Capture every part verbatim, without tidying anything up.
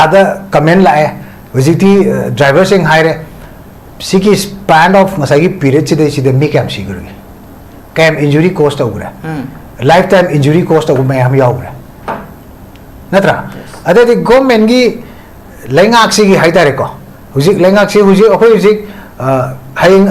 ꯑꯗ ꯀꯃꯦꯟ ꯂꯥꯛꯑꯦ, ꯍꯧꯖꯤꯛꯇꯤ ꯗ꯭ꯔꯥꯏꯚꯔꯁꯤꯡ ꯍꯥꯏꯔꯦ, ꯁꯤꯒꯤ span of ꯉꯁꯥꯏꯒꯤ ꯄꯤꯔꯤꯌꯗꯁꯤꯗꯩꯁꯤꯗ ꯃꯤ ꯀꯌꯥꯝ ꯁꯤꯈ꯭ꯔꯒꯦ, ꯀꯌꯥꯝ ꯏꯟꯖꯨꯔꯤ ꯀꯣꯁ ꯇꯧꯈ꯭ꯔꯦ, ꯎꯝ ꯂꯥꯏꯐ ꯇꯥꯏꯝ ꯏꯟꯖꯨꯔꯤ ꯀꯣꯁ ꯇꯧꯕ ꯃꯌꯥꯝ ꯌꯥꯎꯈ꯭ꯔꯦ, ꯅꯠꯇ꯭ꯔꯥ? ꯑꯗꯩꯗꯤ ꯒꯣꯔꯃꯦꯟꯒꯤ ꯂꯩꯉꯥꯛꯁꯤꯒꯤ ꯍꯥꯏꯇꯥꯔꯦꯀꯣ, ꯍꯧꯖꯤꯛ ꯂꯩꯉꯥꯛꯁꯤ ꯍꯧꯖꯤꯛ ꯑꯩꯈꯣꯏ ꯍꯧꯖꯤꯛ ꯍꯌꯦꯡ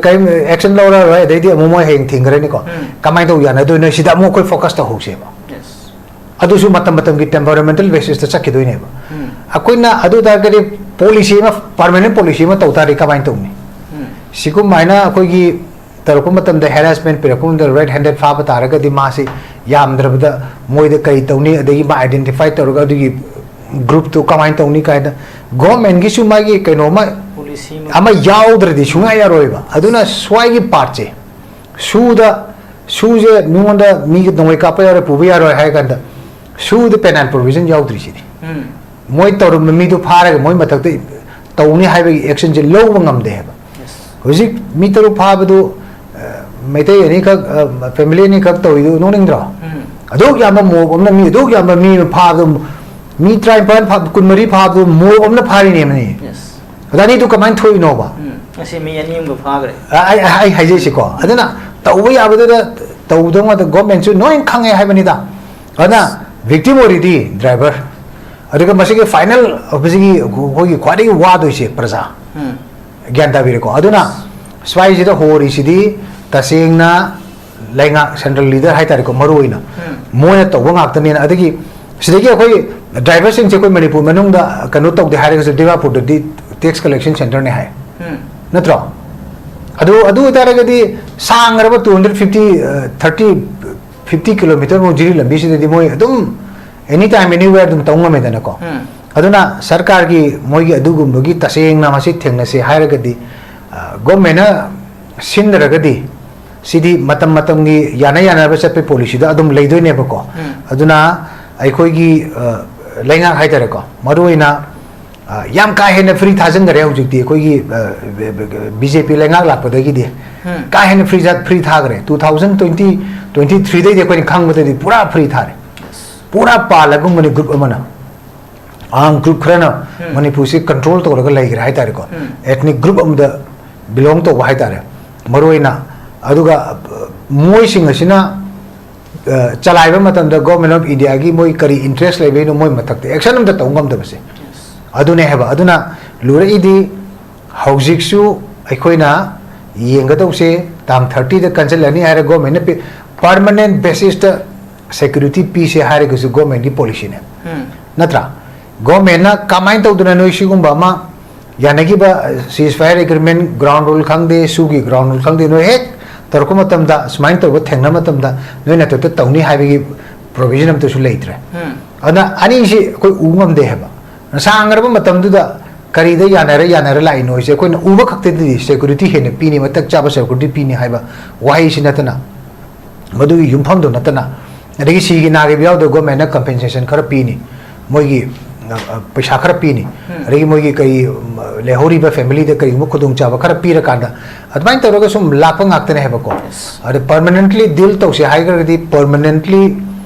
ꯀꯔꯤꯝ ꯑꯦꯛꯁꯟ ꯂꯧꯔꯔꯣꯏ, ꯑꯗꯩꯗꯤ ꯑꯃꯨꯛ ꯃꯣꯏ ꯍꯌꯦꯡ ꯊꯤꯡꯈ꯭ꯔꯅꯤꯀꯣ꯫ ꯎꯝ. ꯀꯃꯥꯏꯅ ꯇꯧ ꯌꯥꯅꯗꯣꯏꯅꯣ, ꯁꯤꯗ ꯑꯃꯨꯛ ꯑꯩꯈꯣꯏ ꯐꯣꯀꯁ ꯇꯧꯍꯧꯁꯦꯕ꯫ ꯌꯦꯁ ꯑꯗꯨꯁꯨ ꯃꯇꯝ ꯃꯇꯝꯒꯤ ꯇꯦꯝꯄꯔꯃꯦꯟꯇꯦꯜ ꯕꯦꯁꯤꯁꯇ ꯆꯠꯈꯤꯗꯣꯏꯅꯦꯕ꯫ ꯎꯝ. ꯑꯩꯈꯣꯏꯅ ꯑꯗꯨ ꯑꯣꯏꯇꯥꯔꯒꯗꯤ ꯄꯣꯂꯤꯁꯤ ꯑꯃ, ꯄꯔꯃꯅꯦꯟ ꯄꯣꯂꯤꯁꯤ ꯑꯃ ꯇꯧ ꯇꯥꯔꯗꯤ ꯀꯃꯥꯏꯅ ꯇꯧꯅꯤ? ꯎꯝ. ꯁꯤꯒꯨꯝꯃꯥꯏꯅ ꯑꯩꯈꯣꯏꯒꯤ ꯇꯧꯔꯛꯄ ꯃꯇꯝꯗ, ꯍꯦꯔꯥꯁꯃꯦꯟ ꯄꯤꯔꯛꯄ ꯃꯇꯝꯗ, ꯔꯦꯗ ꯍꯦꯟꯗꯦꯗ ꯐꯥꯕ ꯇꯥꯔꯒꯗꯤ ꯃꯥꯁꯤ ꯌꯥꯝꯗ꯭ꯔꯕꯗ ꯃꯣꯏꯗ ꯀꯔꯤ ꯇꯧꯅꯤ, ꯑꯗꯒꯤ ꯃꯥ ꯑꯥꯏꯗꯦꯟꯇꯤꯐꯥꯏ ꯇꯧꯔꯒ ꯑꯗꯨꯒꯤ ꯒ꯭ꯔꯨꯞꯇꯨ ꯀꯃꯥꯏꯅ ꯇꯧꯅꯤ ꯀꯥꯏꯅ ꯒꯣꯔꯃꯦꯟꯒꯤꯁꯨ ꯃꯥꯒꯤ ꯀꯩꯅꯣꯝꯃ ꯄꯣꯂꯤꯁꯤ ꯑꯃ ꯌꯥꯎꯗ꯭ꯔꯗꯤ ꯁꯨꯡꯌꯥ ꯌꯥꯔꯣꯏꯕ꯫ ꯑꯗꯨꯅ ꯁ꯭ꯋꯥꯏꯒꯤ ꯄꯥꯔꯠꯁꯦ, ꯁꯨꯗ ꯁꯨꯁꯦ ꯃꯤꯉꯣꯟꯗ ꯃꯤꯒꯤ ꯅꯣꯡꯃꯩ ꯀꯥꯞꯄ ꯌꯥꯔꯣꯏ, ꯄꯨꯕ ꯌꯥꯔꯣꯏ ꯍꯥꯏꯔ ꯀꯥꯟꯗ ꯁꯨꯗ ꯄꯦꯅꯥꯜ ꯄ꯭ꯔꯣꯚꯤꯖꯟ ꯌꯥꯎꯗ꯭ꯔꯤꯁꯤꯗꯤ꯫ ꯎꯝ. ꯃꯣꯏ ꯇꯧꯔꯝꯕ ꯃꯤꯗꯨ ꯐꯥꯔꯒ ꯃꯣꯏ ꯃꯊꯛꯇ ꯇꯧꯅꯤ ꯍꯥꯏꯕꯒꯤ ꯑꯦꯛꯁꯟꯁꯦ ꯂꯧꯕ ꯉꯝꯗꯦ ꯍꯥꯏꯕ꯫ ꯌꯦꯁ ꯍꯧꯖꯤꯛ ꯃꯤ ꯇꯔꯨꯛ ꯐꯥꯕꯗꯨ, ꯑ, ꯃꯩꯇꯩ ꯑꯅꯤꯈꯛ, ꯐꯦꯃꯤꯂꯤ ꯑꯅꯤꯈꯛ ꯇꯧꯔꯤꯗꯨ ꯅꯣꯛꯅꯤꯡꯗ꯭ꯔꯣ? ꯎꯝ. ꯑꯗꯨꯛ ꯌꯥꯝꯕ ꯃꯣꯞ ꯑꯃꯅ ꯃꯤ ꯑꯗꯨꯛ ꯌꯥꯝꯕ ꯃꯤ ꯑꯃ ꯐꯥꯕꯗꯨ, ꯃꯤ ꯇꯔꯥꯅꯤꯄꯥꯟ ꯐꯥ-, ꯀꯨꯟꯃꯔꯤ ꯐꯥꯕꯗꯨ ꯃꯣꯞ ꯑꯃꯅ ꯐꯥꯔꯤꯅꯦ ꯑꯃꯅꯤ꯫ ꯌꯦꯁ ꯑꯗ ꯑꯅꯤꯗꯨ ꯀꯃꯥꯏꯅ ꯊꯣꯛꯏꯅꯣꯕ? ꯎꯝ. ꯉꯁꯤ ꯃꯤ ꯑꯅꯤ ꯑꯃꯒ ꯐꯥꯈ꯭ꯔꯦ. ꯑ, ꯑꯩ, ꯑꯩ ꯍꯥꯏꯖꯩꯁꯤꯀꯣ, ꯑꯗꯨꯅ ꯇꯧꯕ ꯌꯥꯕꯗꯨꯗ ꯇꯧꯗꯧ ꯉꯥꯛꯇ, ꯒꯣꯔꯃꯦꯟꯁꯨ ꯂꯣꯏ ꯈꯪꯉꯦ ꯍꯥꯏꯕꯅꯤꯗ꯫ ꯑꯗꯨꯅ ꯚꯤꯛꯇꯤꯝ ꯑꯣꯏꯔꯤꯗꯤ ꯗ꯭ꯔꯥꯏꯚꯔ, ꯑꯗꯨꯒ ꯃꯁꯤꯒꯤ ꯐꯥꯏꯅꯦꯜ ꯍꯧꯖꯤꯛꯀꯤ ꯑꯩꯈꯣꯏꯒꯤ ꯈ꯭ꯋꯥꯏꯗꯒꯤ ꯋꯥꯗꯣꯏꯁꯦ ꯄ꯭ꯔꯖꯥ꯫ ꯎꯝ. ꯒ꯭ꯌꯥꯟ ꯇꯥꯕꯤꯔꯦꯀꯣ? ꯑꯗꯨꯅ ꯁ꯭ꯋꯥꯏꯁꯤꯗ ꯍꯣꯔꯤꯁꯤꯗꯤ ꯇꯁꯦꯡꯅ ꯂꯩꯉꯥꯛ, ꯁꯦꯟꯇ꯭ꯔꯦꯜ ꯂꯤꯗꯔ ꯍꯥꯏꯇꯥꯔꯦꯀꯣ, ꯃꯔꯨ ꯑꯣꯏꯅ ꯎꯝ. ꯃꯣꯏꯅ ꯇꯧꯕ ꯉꯥꯛꯇꯅꯦꯅ꯫ ꯑꯗꯒꯤ ꯁꯤꯗꯒꯤ ꯑꯩꯈꯣꯏ ꯗ꯭ꯔꯥꯏꯚꯔꯁꯤꯡꯁꯦ ꯑꯩꯈꯣꯏ ꯃꯅꯤꯄꯨꯔ ꯃꯅꯨꯡꯗ ꯀꯩꯅꯣ ꯇꯧꯗꯦ ꯍꯥꯏꯔꯒꯁꯨ ꯗꯤꯃꯥꯄꯨꯔꯗꯗꯤ ꯇꯦꯛꯁ ꯀꯂꯦꯛꯁꯟ ꯁꯦꯟꯇꯔꯅꯦ ꯍꯥꯏ, ꯎꯝ. ꯅꯠꯇ꯭ꯔꯣ? ꯑꯗꯨ, ꯑꯗꯨ ꯑꯣꯏꯇꯥꯔꯒꯗꯤ ꯁꯥꯡꯈ꯭ꯔꯕ two hundred fifty, thirty, fifty kilometre ꯃꯨꯛ ꯖꯤꯔꯤ ꯂꯝꯕꯤꯁꯤꯗꯗꯤ ꯃꯣꯏ ꯑꯗꯨꯝ ꯑꯦꯅꯤ ꯇꯥꯏꯝ ꯑꯦꯅꯤꯋꯦꯌꯔ ꯑꯗꯨꯝ ꯇꯧ ꯉꯝꯃꯦꯗꯅꯀꯣ꯫ ꯎꯝ. ꯑꯗꯨꯅ ꯁꯔꯀꯥꯔꯒꯤ ꯃꯣꯏꯒꯤ ꯑꯗꯨꯒꯨꯝꯕꯒꯤ ꯇꯁꯦꯡꯅ ꯃꯁꯤ ꯊꯦꯡꯅꯁꯤ ꯍꯥꯏꯔꯒꯗꯤ, ꯑ, ꯒꯣꯔꯃꯦꯟꯅ ꯁꯤꯟꯗ꯭ꯔꯒꯗꯤ ꯁꯤꯗꯤ ꯃꯇꯝ ꯃꯇꯝꯒꯤ ꯌꯥꯅ ꯌꯥꯅꯕ ꯆꯠꯄꯒꯤ ꯄꯣꯂꯤꯁꯤꯗ ꯑꯗꯨꯝ ꯂꯩꯗꯣꯏꯅꯦꯕꯀꯣ꯫ ꯎꯝ. ꯑꯗꯨꯅ ꯑꯩꯈꯣꯏꯒꯤ, ꯑ, ꯂꯩꯉꯥꯛ ꯍꯥꯏꯇꯥꯔꯦꯀꯣ, ꯃꯔꯨꯑꯣꯏꯅ, ꯑ, ꯌꯥꯝ ꯀꯥ ꯍꯦꯟꯅ ꯐ꯭ꯔꯤ ꯊꯥꯖꯤꯟꯈꯔꯦ ꯍꯧꯖꯤꯛꯇꯤ ꯑꯩꯈꯣꯏꯒꯤ, ꯑ, ꯕꯤ ꯖꯦ ꯄꯤ ꯂꯩꯉꯥꯛ ꯂꯥꯛꯄꯗꯒꯤꯗꯤ꯫ ꯎꯝ. ꯀꯥ ꯍꯦꯟꯅ ꯐ꯭ꯔꯤ ꯊꯥ-, ꯐ꯭ꯔꯤ ꯊꯥꯈ꯭ꯔꯦ꯫ Two thousand twenty, twenty threeꯗꯩꯗꯤ ꯑꯩꯈꯣꯏꯅ ꯈꯪꯕꯗꯗꯤ ꯄꯨꯔꯥ ꯐ꯭ꯔꯤ ꯊꯥꯔꯦ, ꯄꯨꯔꯥ ꯄꯥꯜꯂꯒꯨꯝꯕꯅꯤ ꯒ꯭ꯔꯨꯞ ꯑꯃꯅ꯫ ꯑꯥꯔꯝ ꯒ꯭ꯔꯨꯞ ꯈꯔꯅ ꯃꯅꯤꯄꯨꯔꯁꯤ ꯀꯟꯇ꯭ꯔꯣꯜ ꯇꯧꯔꯒ ꯂꯩꯈ꯭ꯔꯦ ꯍꯥꯏꯇꯥꯔꯦꯀꯣ꯫ ꯑꯦꯊꯅꯤꯛ ꯒ꯭ꯔꯨꯞ ꯑꯃꯗ ꯕꯤꯂꯣꯡ ꯇꯧꯕ ꯍꯥꯏꯇꯥꯔꯦ꯫ ꯃꯔꯨꯑꯣꯏꯅ ꯑꯗꯨꯒ ꯃꯣꯏꯁꯤꯡ ꯑꯁꯤꯅ ꯆꯂꯥꯏꯕ ꯃꯇꯝꯗ ꯒꯣꯔꯃꯦꯟ ꯑꯣꯐ ꯏꯟꯗꯤꯌꯥꯒꯤ ꯃꯣꯏ ꯀꯔꯤ ꯏꯟꯇꯔꯦꯁ ꯂꯩꯕꯩꯅꯣ ꯃꯣꯏ ꯃꯊꯛꯇ ꯑꯦꯛꯁꯟ ꯑꯝꯇ ꯇꯧ ꯉꯝꯗꯕꯁꯦ꯫ ꯑꯗꯨꯅꯦ ꯍꯥꯏꯕ꯫ ꯑꯗꯨꯅ ꯂꯨꯔꯛꯏꯗꯤ ꯍꯧꯖꯤꯛꯁꯨ ꯑꯩꯈꯣꯏꯅ ꯌꯦꯡꯒꯗꯧꯁꯦ, ꯇꯥꯡ ꯊꯥꯔꯇꯤꯗ ꯀꯟꯁꯤꯜꯂꯅꯤ ꯍꯥꯏꯔ ꯒꯣꯔꯃꯦꯟꯅ ꯄꯤ-, ꯄꯔꯃꯅꯦꯟ ꯕꯦꯁꯤꯁꯇ ꯁꯦꯀ꯭ꯌꯨꯔꯤꯇꯤ ꯄꯤꯁꯦ ꯍꯥꯏꯔꯒꯁꯨ ꯒꯣꯔꯃꯦꯟꯒꯤ ꯄꯣꯂꯤꯁꯤꯅꯦ꯫ ꯅꯠꯇ꯭ꯔꯥ? ꯒꯣꯔꯃꯦꯟꯅ ꯀꯃꯥꯏꯅ ꯇꯧꯗꯅ ꯅꯣꯏ ꯁꯤꯒꯨꯝꯕ ꯑꯃ ꯌꯥꯅꯈꯤꯕ ceasefire agreement ground rule ꯈꯪꯗꯦ, ꯁꯨꯒꯤ ground rule ꯈꯪꯗꯦ, ꯅꯣꯏ ꯍꯦꯛ ꯇꯧꯔꯛꯄ ꯃꯇꯝꯗ, ꯁꯨꯃꯥꯏꯅ ꯇꯧꯕ ꯊꯦꯡꯅꯕ ꯃꯇꯝꯗ ꯅꯣꯏ ꯅꯇꯣꯞꯇ ꯇꯧꯅꯤ ꯍꯥꯏꯕꯒꯤ ꯄ꯭ꯔꯣꯚꯤꯖꯟ ꯑꯝꯇꯁꯨ ꯂꯩꯇ꯭ꯔꯦ꯫ ꯑꯗꯨꯅ ꯑꯅꯤꯁꯤ ꯑꯩꯈꯣꯏ ꯎ ꯉꯝꯗꯦ ꯍꯥꯏꯕ꯫ ꯁꯥꯡꯈ꯭ꯔꯕ ꯃꯇꯝꯗꯨꯗ ꯀꯔꯤꯗ ꯌꯥꯅꯔ ꯌꯥꯅꯔ ꯂꯥꯛꯏꯅꯣ ꯍꯥꯏꯁꯦ ꯑꯩꯈꯣꯏꯅ ꯎꯕ ꯈꯛꯇꯗꯗꯤ ꯁꯦꯀ꯭ꯌꯨꯔꯤꯇꯤ ꯍꯦꯟꯅ ꯄꯤꯅꯤ, ꯃꯇꯛ ꯆꯥꯕ ꯁꯦꯀ꯭ꯌꯨꯔꯤꯇꯤ ꯄꯤꯅꯤ ꯍꯥꯏꯕ ꯋꯥꯍꯩꯁꯤ ꯅꯠꯇꯅ, ꯃꯗꯨꯒꯤ ꯌꯨꯝꯐꯝꯗꯣ ꯅꯠꯇꯅ, ꯑꯗꯒꯤ ꯁꯤꯒꯤ ꯅꯥꯈꯤꯕ ꯌꯥꯎꯗꯕ ꯒꯣꯔꯃꯦꯟꯅ ꯀꯝꯄꯦꯟꯁꯦꯁꯟ ꯈꯔ ꯄꯤꯅꯤ, ꯃꯣꯏꯒꯤ, ꯑ, ꯑ, ꯄꯩꯁꯥ ꯈꯔ ꯄꯤꯅꯤ, ꯑꯗꯒꯤ ꯃꯣꯏꯒꯤ ꯀꯔꯤ, ꯎꯝ, ꯂꯩꯍꯧꯔꯤꯕ ꯐꯦꯃꯤꯂꯤꯗ ꯀꯔꯤꯒꯨꯝꯕ ꯈꯨꯗꯣꯡꯆꯥꯕ ꯈꯔ ꯄꯤꯔꯀꯥꯟꯗ ꯑꯗꯨꯃꯥꯏꯅ ꯇꯧꯔꯒ ꯁꯨꯝ ꯂꯥꯛꯄ ꯉꯥꯛꯇꯅꯦ ꯍꯥꯏꯕꯀꯣ꯫ ꯑꯗ ꯄꯔꯃꯅꯦꯟꯠꯂꯤ ꯗꯤꯜ ꯇꯧꯁꯦ ꯍꯥꯏꯈ꯭ꯔꯒꯗꯤ ꯄꯔꯃꯅꯦꯟꯠꯂꯤ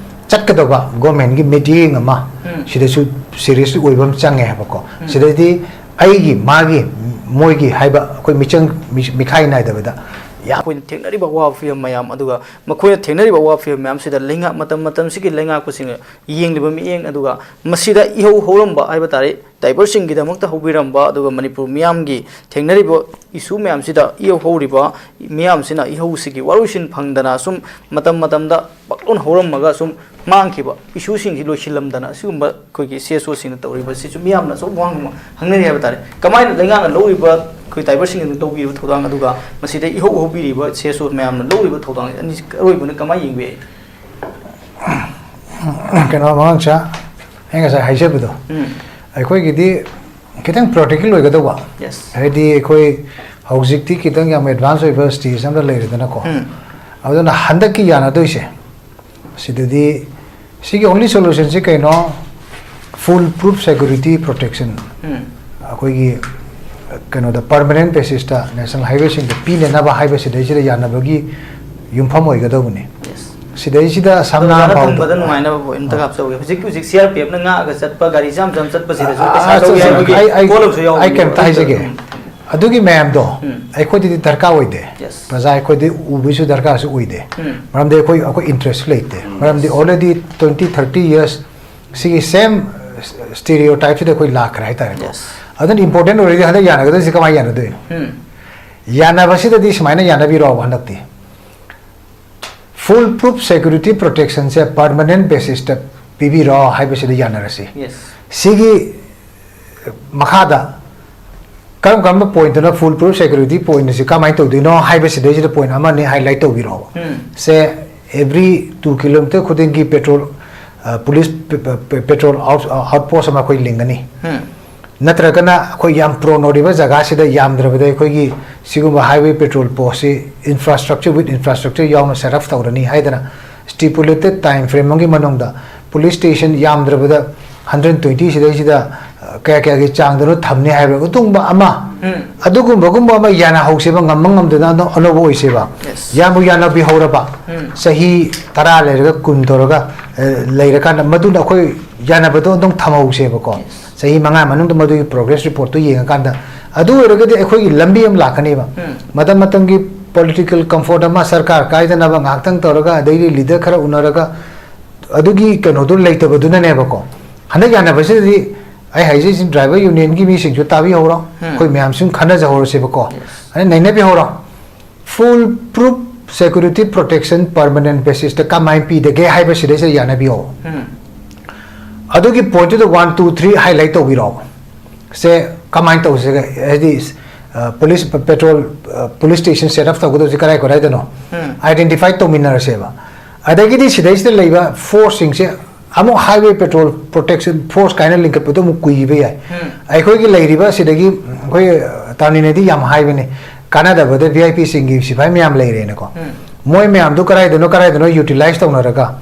ꯆꯠꯀꯗꯧꯕ ꯒꯣꯔꯃꯦꯟꯒꯤ ꯃꯤꯠꯌꯦꯡ ꯑꯃ ꯁꯤꯗꯁꯨ ꯁꯤꯔꯤꯌꯁ ꯑꯣꯏꯕ ꯑꯃ ꯆꯪꯉꯦ ꯍꯥꯏꯕꯀꯣ꯫ ꯁꯤꯗꯗꯤ ꯑꯩꯒꯤ, ꯃꯥꯒꯤ, ꯃꯣꯏꯒꯤ ꯍꯥꯏꯕ ꯑꯩꯈꯣꯏ ꯃꯤꯆꯪ, ꯃꯤ-, ꯃꯤꯈꯥꯏ ꯅꯥꯏꯗꯕꯗ ꯌꯥꯝ ꯑꯩꯈꯣꯏꯅ ꯊꯦꯡꯅꯔꯤꯕ ꯑꯋꯥꯕ ꯐꯤꯕꯝ ꯃꯌꯥꯝ, ꯑꯗꯨꯒ ꯃꯈꯣꯏꯅ ꯊꯦꯡꯅꯔꯤꯕ ꯑꯋꯥꯕ ꯐꯤꯕꯝ ꯃꯌꯥꯝꯁꯤꯗ ꯂꯩꯉꯥꯛ, ꯃꯇꯝ ꯃꯇꯝꯁꯤꯒꯤ ꯂꯩꯉꯥꯛꯄꯁꯤꯡꯅ ꯌꯦꯡꯂꯤꯕ ꯃꯤꯠꯌꯦꯡ, ꯑꯗꯨꯒ ꯃꯁꯤꯗ ꯏꯍꯧ ꯍꯧꯔꯝꯕ ꯍꯥꯏꯕ ꯇꯥꯔꯦ, ꯗ꯭ꯔꯥꯏꯚꯔꯁꯤꯡꯒꯤꯗꯃꯛꯇ ꯍꯧꯕꯤꯔꯝꯕ, ꯑꯗꯨꯒ ꯃꯅꯤꯄꯨꯔ ꯃꯤꯌꯥꯝꯒꯤ ꯊꯦꯡꯅꯔꯤꯕ ꯏꯁꯨ ꯃꯌꯥꯝꯁꯤꯗ ꯏꯍꯧ ꯍꯧꯔꯤꯕ ꯃꯤꯌꯥꯝꯁꯤꯅ ꯏꯍꯧꯁꯤꯒꯤ ꯋꯥꯔꯣꯏꯁꯤꯟ ꯐꯪꯗꯅ ꯁꯨꯝ ꯃꯇꯝ ꯃꯇꯝꯗ ꯄꯛꯂꯣꯟ ꯍꯧꯔꯝꯃꯒ ꯁꯨꯝ ꯃꯥꯡꯈꯤꯕ ꯏꯁꯨꯁꯤꯡꯁꯤ ꯂꯣꯏꯁꯤꯜꯂꯝꯗꯅ ꯑꯁꯤꯒꯨꯝꯕ ꯑꯩꯈꯣꯏꯒꯤ ꯁꯤ ꯑꯦꯁ ꯑꯣꯁꯤꯡꯅ ꯇꯧꯔꯤꯕꯁꯤꯁꯨ ꯃꯤꯌꯥꯝꯅ ꯑꯆꯧꯕ ꯋꯥꯍꯪ ꯑꯃ ꯍꯪꯅꯔꯤ ꯍꯥꯏꯕ ꯇꯥꯔꯦ꯫ ꯀꯃꯥꯏꯅ ꯂꯩꯉꯥꯛꯅ ꯂꯧꯔꯤꯕ ꯑꯩꯈꯣꯏ ꯗ꯭ꯔꯥꯏꯚꯔꯁꯤꯡꯅ ꯇꯧꯕꯤꯔꯤꯕ ꯊꯧꯗꯥꯡ, ꯑꯗꯨꯒ ꯃꯁꯤꯗ ꯏꯍꯧ ꯍꯧꯕꯤꯔꯤꯕ ꯁꯤ ꯑꯦꯁ ꯑꯣ ꯃꯌꯥꯝꯅ ꯂꯧꯔꯤꯕ ꯊꯧꯗꯥꯡ ꯑꯅꯤꯁꯤ ꯑꯔꯣꯏꯕꯅ ꯀꯃꯥꯏꯅ ꯌꯦꯡꯕ ꯌꯥꯏ? ꯀꯩꯅꯣ, ꯃꯉꯥꯡꯆꯥ, ꯑꯩ ꯉꯁꯥꯏ ꯍꯥꯏꯖꯕꯗꯣ, ꯑꯩꯈꯣꯏꯒꯤꯗꯤ ꯈꯤꯇꯪ ꯄ꯭ꯔꯦꯛꯇꯤꯀꯦꯜ ꯑꯣꯏꯒꯗꯧꯕ꯫ ꯍꯥꯏꯗꯤ ꯑꯩꯈꯣꯏ ꯍꯧꯖꯤꯛꯇꯤ ꯈꯤꯇꯪ ꯌꯥꯝ ꯑꯦꯗꯚꯥꯟꯁ ꯑꯣꯏꯕ ꯁ꯭ꯇꯦꯖ ꯑꯃꯗ ꯂꯩꯔꯦꯗꯅꯀꯣ꯫ ꯑꯗꯨꯅ ꯍꯟꯗꯛꯀꯤ ꯌꯥꯅꯗꯣꯏꯁꯦ, ꯁꯤꯗꯗꯤ ꯁꯤꯒꯤ ꯑꯣꯟꯂꯤ ꯁꯣꯂꯨꯁꯟꯁꯤ ꯀꯩꯅꯣ? ꯐꯨꯜ ꯄ꯭ꯔꯨꯐ ꯁꯦꯀ꯭ꯌꯨꯔꯤꯇꯤ ꯄ꯭ꯔꯣꯇꯦꯛꯁꯟ ꯑꯩꯈꯣꯏꯒꯤ ꯀꯩꯅꯣꯗ ꯄꯔꯃꯅꯦꯟ ꯕꯦꯁꯤꯁꯇ ꯅꯦꯁꯅꯦꯜ ꯍꯥꯏꯋꯦꯁꯤꯡꯗ ꯄꯤꯅꯅꯕ ꯍꯥꯏꯕꯁꯤꯗꯩꯁꯤꯗ ꯌꯥꯅꯕꯒꯤ ꯌꯨꯝꯐꯝ ꯑꯣꯏꯒꯗꯧꯕꯅꯤ꯫ ꯁꯤꯗꯩꯁꯤꯗ ꯁꯝꯅ ꯑꯣꯖꯥꯅ ꯐꯥꯎꯗ- ꯊꯝꯕꯗ ꯅꯨꯡꯉꯥꯏꯅꯕ point ꯑꯝꯇ ꯍꯥꯞꯆꯧꯒꯦ꯫ ꯍꯧꯖꯤꯛ ꯍꯧꯖꯤꯛ C R P F ꯅ ꯉꯥꯛꯑꯒ ꯆꯠꯄ ꯒꯥꯔꯤ ꯆꯥꯝ ꯆꯥꯝ ꯆꯠꯄꯁꯤꯗꯁꯨ ꯑ, ꯄꯩꯁꯥ ꯑ, ꯂꯧꯏ ꯑ, ꯍꯥꯏꯕꯒꯤ ꯑꯩ, ꯑꯩ, ꯄꯣꯠ ꯑꯃꯁꯨ ꯌꯥꯎꯕꯅꯦ꯫ ꯑꯩ ꯀꯩꯝꯇ ꯍꯥꯏꯖꯒꯦ꯫ ꯎꯝ꯫ ꯑꯗꯨꯒꯤ ꯃꯌꯥꯝꯗꯣ ꯎꯝ꯫ ꯑꯩꯈꯣꯏꯗꯗꯤ ꯗꯔꯀꯥꯔ ꯑꯣꯏꯗꯦ꯫ Yes꯫ ꯄ꯭ꯔꯖꯥ ꯑꯩꯈꯣꯏꯗꯤ ꯎꯕꯒꯤꯁꯨ ꯗꯔꯀꯥꯔꯁꯨ ꯑꯣꯏꯗꯦ꯫ ꯎꯝ꯫ ꯃꯔꯝꯗꯤ ꯑꯩꯈꯣꯏ, ꯑꯩꯈꯣꯏ interest ꯂꯩꯇꯦ꯫ ꯎꯝ꯫ ꯃꯔꯝꯗꯤ already twenty, thirty years ꯁꯤꯒꯤ same stereotype ꯁꯤꯗ ꯑꯩꯈꯣꯏ ꯂꯥꯛꯈ꯭ꯔꯦ ꯍꯥꯏꯇꯥꯔꯦꯀꯣ꯫ Yes꯫ ꯑꯗꯨꯅ important ꯑꯣꯏꯔꯗꯤ ꯍꯟꯗꯛ ꯌꯥꯅꯒꯗꯣꯏꯁꯤ ꯀꯃꯥꯏꯅ ꯌꯥꯅꯗꯣꯏꯅꯣ? ꯎꯝ꯫ ꯌꯥꯅꯕꯁꯤꯗꯗꯤ ꯁꯨꯃꯥꯏꯅ ꯌꯥꯅꯕꯤꯔꯣꯕ ꯍꯟꯗꯛꯇꯤ꯫ Fool proof security protection ꯁꯦ permanent basis ꯇ ꯄꯤꯕꯤꯔꯣ ꯍꯥꯏꯕꯁꯤꯗ ꯌꯥꯅꯔꯁꯤ꯫ Yes꯫ ꯁꯤꯒꯤ ꯃꯈꯥꯗ ꯀꯔꯝ ꯀꯔꯝꯕ point ꯇꯨꯅ fool proof security point ꯑꯁꯤ ꯀꯃꯥꯏꯅ ꯇꯧꯗꯣꯏꯅꯣ ꯍꯥꯏꯕꯁꯤꯗꯩꯁꯤꯗ point ꯑꯃꯅꯤ highlight ꯇꯧꯕꯤꯔꯣꯕ꯫ ꯎꯝ꯫ ꯁꯦ, every two kilometer ꯈꯨꯗꯤꯡꯒꯤ petrol, ꯑ, police ꯄꯦ-, ꯄꯦ-, ꯄꯦ-, petrol out-, ꯑ, outpost ꯑꯃ ꯑꯩꯈꯣꯏ ꯂꯤꯡꯒꯅꯤ꯫ ꯎꯝ꯫ ꯅꯠꯇ꯭ꯔꯒꯅ ꯑꯩꯈꯣꯏ ꯌꯥꯝ prone ꯑꯣꯏꯔꯤꯕ ꯖꯒꯥꯁꯤꯗ ꯌꯥꯝꯗ꯭ꯔꯕꯗ ꯑꯩꯈꯣꯏꯒꯤ ꯁꯤꯒꯨꯝꯕ highway patrol post ꯁꯤ infrastructure with infrastructure ꯌꯥꯎꯅ set up ꯇꯧꯔꯅꯤ ꯍꯥꯏꯗꯅ stipulated time frame ꯑꯃꯒꯤ ꯃꯅꯨꯡꯗ police station ꯌꯥꯝꯗ꯭ꯔꯕꯗ hundred twenty ꯁꯤꯗꯩꯁꯤꯗ, ꯑ, ꯀꯌꯥ ꯀꯌꯥꯒꯤ ꯆꯥꯡꯗꯅꯣ ꯊꯝꯅꯤ ꯍꯥꯏꯕ ꯑꯗꯨꯒꯨꯝꯕ ꯑꯃ, ꯎꯝ꯫ ꯑꯗꯨꯒꯨꯝꯕꯒꯨꯝꯕ ꯑꯃ ꯌꯥꯅꯍꯧꯁꯦꯕ, ꯉꯝꯕ ꯉꯝꯗꯅ ꯑꯅꯧ-, ꯑꯅꯧꯕ ꯑꯣꯏꯁꯦꯕ꯫ Yes꯫ ꯌꯥꯝꯕꯨ ꯌꯥꯅꯕꯤꯍꯧꯔꯕ, ꯎꯝ꯫ ꯆꯍꯤ ꯇꯔꯥ ꯂꯩꯔꯒ ꯀꯨꯟ ꯇꯧꯔꯒ, ꯑ, ꯂꯩꯔꯀꯥꯟꯗ ꯃꯗꯨꯅ ꯑꯩꯈꯣꯏ ꯌꯥꯅꯕꯗꯣ ꯑꯗꯨꯝ ꯊꯝꯍꯧꯁꯦꯕꯀꯣ꯫ Yes꯫ ꯆꯍꯤ ꯃꯉꯥ ꯃꯅꯨꯡꯗ ꯃꯗꯨꯒꯤ progress report ꯇꯨ ꯌꯦꯡꯉꯀꯥꯟꯗ, ꯑꯗꯨ ꯑꯣꯏꯔꯒꯗꯤ ꯑꯩꯈꯣꯏꯒꯤ ꯂꯝꯕꯤ ꯑꯃ ꯂꯥꯛꯀꯅꯦꯕ꯫ ꯎꯝ꯫ ꯃꯇꯝ ꯃꯇꯝꯒꯤ political comfort ꯑꯃ, ꯁꯔꯀꯥꯔ ꯀꯥꯏꯗꯅꯕ ꯉꯥꯏꯍꯥꯛꯇꯪ ꯇꯧꯔꯒ, ꯑꯗꯩꯗꯤ leader ꯈꯔ ꯎꯅꯔꯒ, ꯑꯗꯨꯒꯤ ꯀꯩꯅꯣꯗꯨ ꯂꯩꯇꯕꯗꯨꯅꯅꯦꯕꯀꯣ꯫ ꯍꯟꯗꯛ ꯌꯥꯅꯕꯁꯤꯗꯗꯤ ꯑꯩ ꯍꯥꯏꯖꯩꯁꯤ, driver union ꯒꯤ ꯃꯤꯁꯤꯡꯁꯨ ꯇꯥꯕꯤꯍꯧꯔꯣ, ꯎꯝ꯫ ꯑꯩꯈꯣꯏ ꯃꯌꯥꯝ ꯁꯨꯝ ꯈꯟꯅꯖꯍꯧꯔꯁꯦꯕꯀꯣ꯫ Yes꯫ ꯑꯗꯩ ꯅꯩꯅꯕꯤꯍꯧꯔꯣ꯫ Fool proof security protection permanent basis ꯇ ꯀꯃꯥꯏꯅ ꯄꯤꯗꯒꯦ ꯍꯥꯏꯕꯁꯤꯗꯩꯁꯤꯗ ꯌꯥꯅꯕꯤꯌꯣ꯫ ꯎꯝ꯫ ꯑꯗꯨꯒꯤ point ꯇꯨꯗ one, two, three highlight ꯇꯧꯕꯤꯔꯣ꯫ ꯁꯦ ꯀꯃꯥꯏꯅ ꯇꯧꯁꯤꯒꯦ? ꯍꯥꯏꯗꯤ, ꯑ, police ꯄ-, patrol, ꯑ, police station set up ꯇꯧꯒꯗꯕꯁꯦ ꯀꯗꯥꯏ ꯀꯗꯥꯏꯗꯅꯣ? ꯎꯝ꯫ Identify ꯇꯧꯃꯤꯟꯅꯔꯁꯦꯕ꯫ ꯑꯗꯒꯤꯗꯤ ꯁꯤꯗꯩꯁꯤꯗ ꯂꯩꯕ force ꯁꯤꯡꯁꯦ ꯑꯃꯨꯛ highway patrol protection force ꯀꯥꯏꯅ ꯂꯤꯡꯈꯠꯄꯗꯣ ꯑꯃꯨꯛ ꯀꯨꯏꯕ ꯌꯥꯏ꯫ ꯎꯝ꯫ ꯑꯩꯈꯣꯏꯒꯤ ꯂꯩꯔꯤꯕ ꯁꯤꯗꯒꯤ ꯑꯩꯈꯣꯏ, ꯑ, ꯇꯥꯃꯤꯜꯅꯥꯗꯨꯗꯤ ꯌꯥꯝ ꯍꯥꯏꯕꯅꯦ, ꯀꯥꯟꯅꯗꯕꯗ V I P ꯁꯤꯡꯒꯤ ꯁꯤꯐꯥꯏ ꯃꯌꯥꯝ ꯂꯩꯔꯦꯅꯀꯣ꯫ ꯎꯝ꯫ ꯃꯣꯏ ꯃꯌꯥꯝꯗꯨ ꯀꯗꯥꯏꯗꯅꯣ ꯀꯗꯥꯏꯗꯅꯣ utilize ꯇꯧꯅꯔꯒ